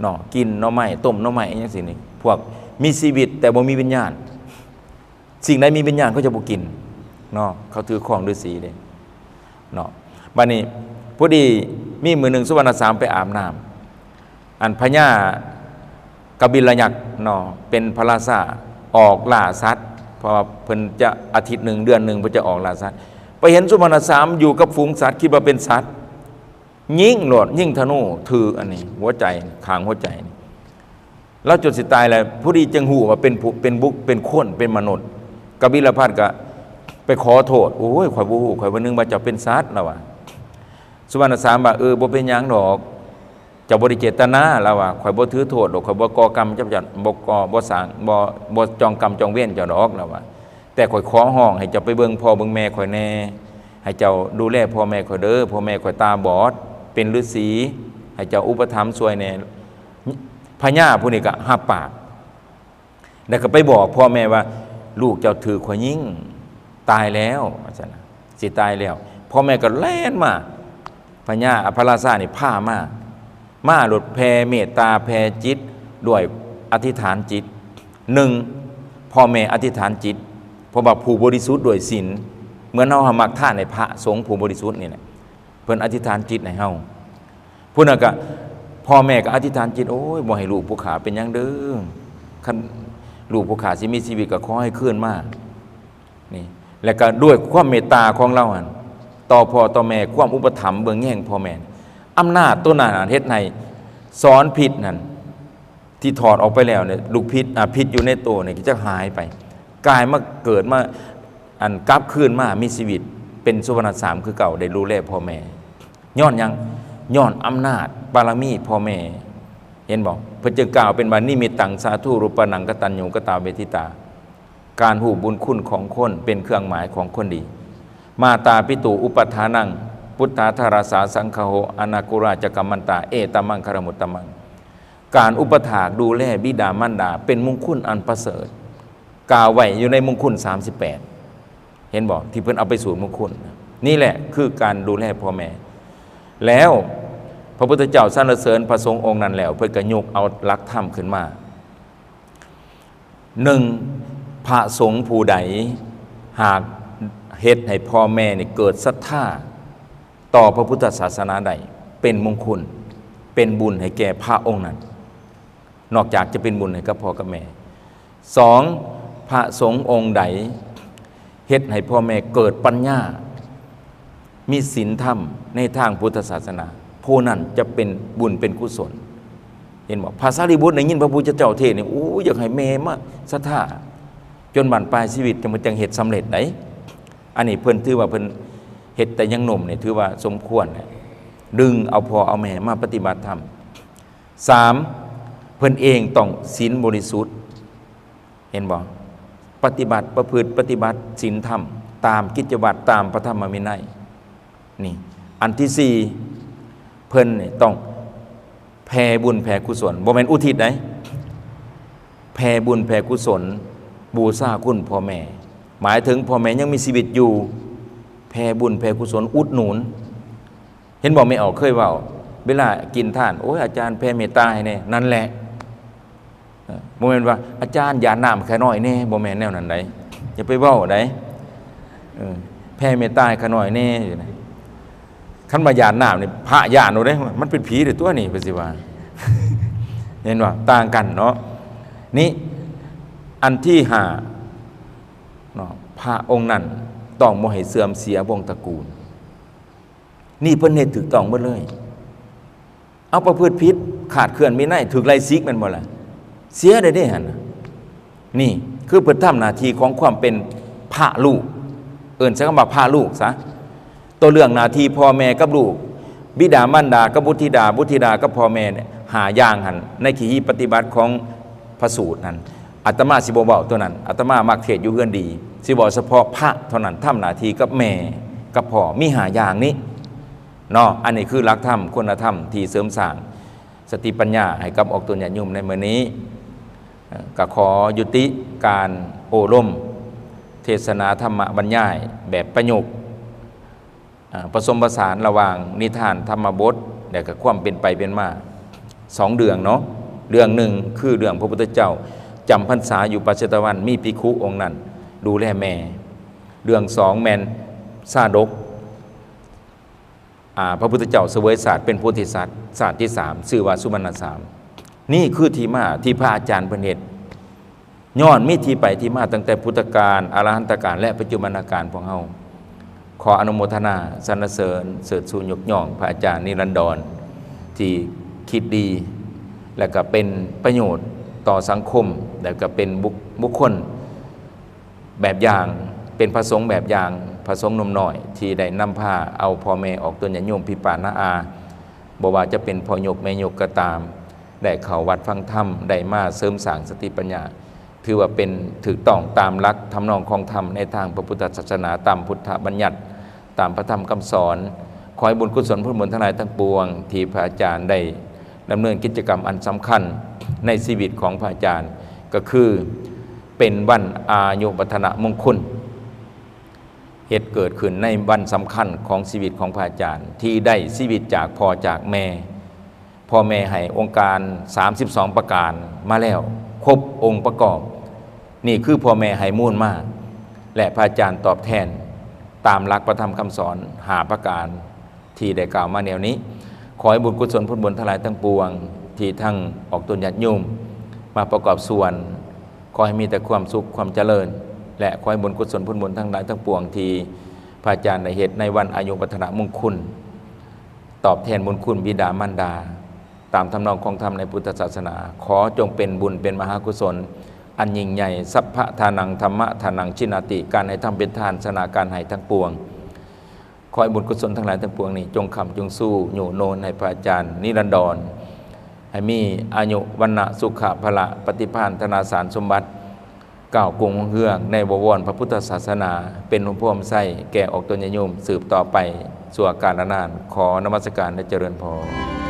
ເນາະ, ກິນໜໍ່ໄມ້ ຕົ້ມໜໍ່ໄມ້ ອີຫຍັງຊີ້ນີ້. ພວກມີຊີວິດແຕ່ບໍ່ມີວິນຍານ ສິ່ງໃດມີວິນຍານເຂົາຈະບໍ່ກິນເນາະ, ເຂົາຖືຄອງລືສີເດ້ເນາະ. ບາດນີ້ພໍດີມີມື້ໜຶ່ງ ສຸວັນນະສາມໄປອາບນ້ຳ ອັນພະຍາກະບິນລະຍັກເນາະ ເປັນພະລາຊາອອກລ່າສັດ, ເພາະວ່າເພິ່ນຈະອາທິດໜຶ່ງ ເດືອນໜຶ່ງ ເພິ່ນຈະອອກລ່າສັດ. ໄປເຫັນສຸວັນນະສາມຢູ່ກັບຝູງສັດ ຄິດວ່າເປັນສັດ, ຍິງໂລດ, ຍິງທະນູຖືກອັນນີ້ ຫົວໃຈ ຂ້າງຫົວໃຈນີ້ ລາວຈົນຊິຕາຍແລ້ວ, ພໍດີຈຶ່ງຮູ້ວ່າເປັນຜູ້ ເປັນບຸກ ເປັນຄົນ ເປັນມະນຸດ. ກະບິນລະພັດກະໄປຂໍໂທດ, ໂອ້ຍ ຂ້ອຍບໍ່ຮູ້, ຂ້ອຍບໍ່ນຶກວ່າເຈົ້າເປັນສັດ, ລາວວ່າ. ສຸວັນນະສາມວ່າ ເອີ ບໍ່ເປັນຫຍັງດອກ, ເຈົ້າບໍ່ໄດ້ເຈດຕະນາ, ລາວວ່າ. ຂ້ອຍບໍ່ຖືໂທດດອກ, ຂ້ອຍບໍ່ກໍ່ກຳກັບເຈົ້າ, ບໍ່ກໍ່ ບໍ່ສ້າງ ບໍ່ ບໍ່ຈອງກຳຈອງເວນເຈົ້າດອກ, ລາວວ່າ. ແຕ່ຂ້ອຍຂໍຮ້ອງໃຫ້ເຈົ້າໄປເບິ່ງພໍ່ເບິ່ງແມ່ຂ້ອຍແດ່, ໃຫ້ເຈົ້າດູແລພໍ່ແມ່ຂ້ອຍເດີ້, ພໍ່ແມ່ຂ້ອຍຕາບອດ ເປັນລືສີ, ໃຫ້ເຈົ້າອຸປະຖຳຊ່ວຍແດ່. ພະຍາຜູ້ນີ້ກໍຮັບປາກ ແລ້ວກໍໄປບອກພໍ່ແມ່ວ່າ ລູກເຈົ້າຖືກຂ້ອຍຍິງ ຕາຍແລ້ວ ວ່າຊັ້ນນະ, ຊິຕາຍແລ້ວ. ພໍ່ແມ່ກໍແລ່ນມາ, ພະຍາ ພະລາຊານີ້ພາມາ, ມາໂລດ ແຜ່ເມດຕາ ແຜ່ຈິດດ້ວຍອະທິຖານຈິດ. ໜຶ່ງ ພໍ່ແມ່ອະທິຖານຈິດ ເພາະວ່າຜູ້ບໍລິສຸດດ້ວຍສິນ, ເໝືອນເຮົາຫາມັກທານໃຫ້ພະສົງຜູ້ບໍລິສຸດນີ້ແຫຼະ, ເພິ່ນອະທິຖານຈິດໃຫ້ເຮົາ. ຜູ້ນັ້ນກໍ ພໍ່ແມ່ກໍອະທິຖານຈິດ, ໂອ້ຍ ບໍ່ໃຫ້ລູກຜູ້ຂ້າເປັນຫຍັງເດີ້, ຄັນລູກຜູ້ຂ້າຊິມີຊີວິດກໍຂໍໃຫ້ຄືນມາ. ນີ້ ແລ້ວກໍດ້ວຍຄວາມເມດຕາຂອງລາວຫັ້ນ ຕໍ່ພໍ່ຕໍ່ແມ່, ຄວາມອຸປະຖຳເບິ່ງແຍງພໍ່ແມ່, ອຳນາດໂຕນັ້ນເຮັດໃຫ້ສອນພິດນັ້ນ ທີ່ຖອດອອກໄປແລ້ວນີ້ ລູກພິດ ອາ ພິດຢູ່ໃນໂຕນີ້ກໍຈະຫາຍໄປ, ກາຍມາເກີດມາ ອັນ ກັບຄືນມາມີຊີວິດເປັນສຸວັນນະສາມຄືເກົ່າ, ໄດ້ດູແລພໍ່ແມ່. ຍ້ອນຫຍັງ? ຍ້ອນອຳນາດບາລະມີພໍ່ແມ່. ເຫັນບໍ່? ເພິ່ນຈຶ່ງກ່າວເປັນວ່າ ນິມິດຕັງສາທຸຣູປານັງ ກະຕັນຍູກະຕະເວທິຕາ, ການຮູ້ບຸນຄຸນຂອງຄົນເປັນເຄື່ອງໝາຍຂອງຄົນດີ. ມາຕາປິຕູອຸປະຖານັງ ພຸດທາທາລະສາສັງຄະໂຫ ອະນາຄຸລາຈະກຳມັນຕາ ເອຕະມັງຄະລະມຸດຕະມັງ. ການອຸປະຖາກດູແລບິດາມານດາເປັນມຸງຄຸນອັນປະເສີດ, ກ່າວໄວ້ຢູ່ໃນມຸງຄຸນສາມສິບແປດ. ເຫັນບໍ່? ທີ່ເພິ່ນເອົາໄປສູດມຸງຄຸນ. ນີ້ແຫຼະຄືການດູແລພໍ່ແມ່. ແລ້ວພະພຸດທະເຈົ້າສັນລະເສີນພະສົງອົງນັ້ນແລ້ວ, ເພິ່ນກໍຍົກເອົາຫຼັກທຳຂຶ້ນມາ. ໜຶ່ງ ພະສົງຜູ້ໃດຫາກເຮັດໃຫ້ພໍ່ແມ່ນີ້ເກີດສັດທາຕໍ່ພະພຸດທະສາສະໜາໄດ້ ເປັນມຸງຄຸນ ເປັນບຸນໃຫ້ແກ່ພະອົງນັ້ນ, ນອກຈາກຈະເປັນບຸນໃຫ້ກັບພໍ່ກັບແມ່. ສອງ ພະສົງອົງໃດເຮັດໃຫ້ພໍ່ແມ່ເກີດປັນຍາ ມີສິນທຳໃນທາງພຸດທະສາສະໜາ, ຜູ້ນັ້ນຈະເປັນບຸນເປັນກຸສົນ. ເຫັນບໍ່? ພະສາລີບຸດໄດ້ຍິນພະພຸດທະເຈົ້າເທດນີ້ ໂອ້ ຢາກໃຫ້ແມ່ມາສັດທາ ຈົນບັ້ນປາຍຊີວິດ ຈັ່ງ ມັນຈັ່ງເຮັດສຳເລັດໄດ໋. ອັນນີ້ເພິ່ນຖືວ່າເພິ່ນ ເຮັດແຕ່ຍັງໜຸ່ມນີ້ ຖືວ່າສົມຄວນແຫຼະ ດຶງເອົາພໍ່ເອົາແມ່ມາປະຕິບັດທຳ. ສາມ ເພິ່ນເອງຕ້ອງສິນບໍລິສຸດ ເຫັນບໍ່? ປະຕິບັດ ປະພຶດປະຕິບັດສິນທຳ ຕາມກິດຈະວັດ ຕາມພະທຳມະວິໄນ. ນີ້ ອັນທີສີ່ ເພິ່ນນີ້ຕ້ອງແຜ່ບຸນແຜ່ກຸສົນ ບໍ່ແມ່ນອຸທິດໃດ໋ ແຜ່ບຸນແຜ່ກຸສົນ ບູຊາຄຸນພໍ່ແມ່ ໝາຍເຖິງພໍ່ແມ່ຍັງມີຊີວິດຢູ່ ແຜ່ບຸນແຜ່ກຸສົນ ອຸດໜູນ. ເຫັນບໍ່ ແມ່ອອກເຄີຍເວົ້າ ເວລາກິນທານ ໂອ້ຍ ອາຈານແຜ່ເມດຕາໃຫ້ແດ່ ນັ້ນແຫຼະ. ເອີ ບໍ່ແມ່ນວ່າ ອາຈານຢາດນ້ຳຂ້ານ້ອຍແດ່ ບໍ່ແມ່ນແນວນັ້ນໃດ໋ ຢ່າໄປເວົ້າໃດ໋. ເອີ ແຜ່ເມດຕາໃຫ້ຂ້ານ້ອຍແດ່ຢູ່ນະ ຄັນວ່າຢາດນ້ຳນີ້ ພະຢ້ານໂລດເດ້ ມັນເປັນຜີເດ້ຕົວນີ້ ເພິ່ນຊິວ່າ ເຫັນບໍ່? ຕ່າງກັນເນາະ. ນີ້ ອັນທີຫ້າເນາະ ພະອົງນັ້ນຕ້ອງບໍ່ໃຫ້ເສື່ອມເສຍວົງຕະກູນ. ນີ້ເພິ່ນເຮັດຖືກຕ້ອງໝົດເລີຍ. ເອົາປະພຶດຜິດ ຂາດເຄື່ອນວິໄນ ຖືກໄລ່ສິກແມ່ນບໍ່ລະ? ເສຍໄດ້ເດ້ຫັ້ນນະ. ນີ້ຄືເພິ່ນທຳໜ້າທີ່ຂອງຄວາມເປັນພະລູກ ເອີ້ນໃຊ້ຄຳວ່າພະລູກຊະ. ຕໍ່ເລື່ອງໜ້າທີ່ພໍ່ແມ່ກັບລູກ ບິດາມານດາກັບບຸດທິດາ ບຸດທິດາກັບພໍ່ແມ່ ຫ້າຢ່າງຫັ້ນ ໃນຄະນີປະຕິບັດຂອງພະສູດນັ້ນ ອາດຕະມາຊິບໍ່ເວົ້າຕົວນັ້ນ ອາດຕະມາມັກເທດຢູ່ເຮືອນດີ ຊິເວົ້າສະເພາະພະເທົ່ານັ້ນ ທຳໜ້າທີ່ກັບແມ່ກັບພໍ່ ມີຫ້າຢ່າງນີ້ເນາະ. ອັນນີ້ຄືຫຼັກທຳ ຄຸນນະທຳທີ່ເສີມສ້າງສະຕິປັນຍາໃຫ້ກັບອອກຕົນຍາດໂຍມໃນມື້ນີ້. ເອີ ກໍຂໍຍຸຕິການໂອ້ລົມເທດສະໜາທຳມະບັນຍາຍແບບປະຍຸກ ອາ ປະສົມປະສານລະຫວ່າງນິທານທຳມະບົດ ແລະ ກະຄວາມເປັນໄປເປັນມາສອງເລື່ອງເນາະ. ເລື່ອງໜຶ່ງຄືເລື່ອງພະພຸດທະເຈົ້າຈຳພັນສາຢູ່ປາເຊຕະວັນ ມີພິກຂຸອົງນັ້ນດູແລແມ່. ເລື່ອງສອງແມ່ນຊາດົກ ອາ ພະພຸດທະເຈົ້າສະເຫວີຍຊາດເປັນໂພທິສັດຊາດທີສາມ ຊື່ວ່າສຸວັນນະສາມ. ນີ້ຄືທີ່ມາທີ່ພະອາຈານເພິ່ນເຮັດ ຍ້ອນມີທີ່ໄປທີ່ມາຕັ້ງແຕ່ພຸດທະການ, ອະລະຫັນຕະການ ແລະ ປັດຈຸບັນນະການພວກເຮົາ. ຂໍອະນຸໂມທະນາສັນລະເສີນເສີດສູນຍົກຍ້ອງພະອາຈານນິລັນດອນ ທີ່ຄິດດີ ແລະ ກະເປັນປະໂຫຍດຕໍ່ສັງຄົມ ແລະ ກະເປັນບຸກ ບຸກຄົນ ແບບຢ່າງ ເປັນພະສົງແບບຢ່າງ ພະສົງໜຸ່ມນ້ອຍທີ່ໄດ້ນຳພາເອົາພໍ່ແມ່ອອກຕົນຍາດໂຍມພີ່ປ້ານ້າອາ ບໍ່ວ່າຈະເປັນພໍ່ຍົກແມ່ຍົກກໍຕາມ ໄດ້ເຂົ້າວັດຟັງທຳ ໄດ້ມາເສີມສ້າງສະຕິປັນຍາ ຖືວ່າເປັນຖືກຕ້ອງຕາມຫຼັກທຳນອງຂອງທຳໃນທາງພະພຸດທະສາສະໜາ ຕາມພຸດທະບັນຍັດ ຕາມພະທຳຄຳສອນ. ຂໍໃຫ້ບຸນກຸສົນຜົນບຸນທັງຫຼາຍທັງປວງ ທີ່ພະອາຈານໄດ້ດຳເນີນກິດຈະກຳອັນສຳຄັນໃນຊີວິດຂອງພະອາຈານ ກໍຄືເປັນວັນອາຍຸວັດທະນະມົງຄຸນ ເຮັດເກີດຂຶ້ນໃນວັນສຳຄັນຂອງຊີວິດຂອງພະອາຈານ ທີ່ໄດ້ຊີວິດຈາກພໍ່ຈາກແມ່ ພໍ່ແມ່ໃຫ້ອົງການສາມສິບສອງປະການມາແລ້ວ ຄົບອົງປະກອບ. ນີ້ຄືພໍ່ແມ່ໃຫ້ມູນມາ ແລະ ພະອາຈານຕອບແທນຕາມຫຼັກພະທຳຄຳສອນຫ້າປະການທີ່ໄດ້ກ່າວມາແນວນີ້. ຂໍໃຫ້ບຸນກຸສົນຜົນບຸນທັງຫຼາຍທັງປວງ ທີ່ທັງອອກຕົນຍາດໂຍມມາປະກອບສ່ວນ ຂໍໃຫ້ມີແຕ່ຄວາມສຸກຄວາມຈະເລີນ ແລະ ຂໍໃຫ້ບຸນກຸສົນຜົນບຸນທັງຫຼາຍທັງປວງ ທີ່ພະອາຈານໄດ້ເຮັດໃນວັນອາຍຸວັດທະນະມົງຄຸນ ຕອບແທນບຸນຄຸນບິດາມານດາ ຕາມທຳນອງຂອງທຳໃນພຸດທະສາສະໜາ ຂໍຈົ່ງເປັນບຸນເປັນມະຫາກຸສົນອັນຍິ່ງໃຫຍ່ ສັບພະທານັງທຳມະທານັງຊິນາຕິ ການໃຫ້ທຳເປັນທານຊະນະການໃຫ້ທັງປວງ. ຂໍໃຫ້ບຸນກຸສົນທັງຫຼາຍທັງປວງນີ້ ຈົ່ງຄ້ຳຈົ່ງຊູ ຍູ້ໂນນໃຫ້ພະອາຈານນິລັນດອນ ໃຫ້ມີອາຍຸ ວັນນະ ສຸຂະ ພະລະ ປະຕິພານ ທະນາສານສົມບັດ ກ້າວກຸ້ງຮຸ່ງເຮືອງໃນບໍວອນພະພຸດທະສາສະໜາ ເປັນຮົ່ມໂພຮົ່ມໄຊແກ່ອອກຕົນຍາດໂຍມສືບຕໍ່ໄປຊົ່ວກາລະນານ. ຂໍນະມັດສະການ ແລະ ຈະເລີນພອນ.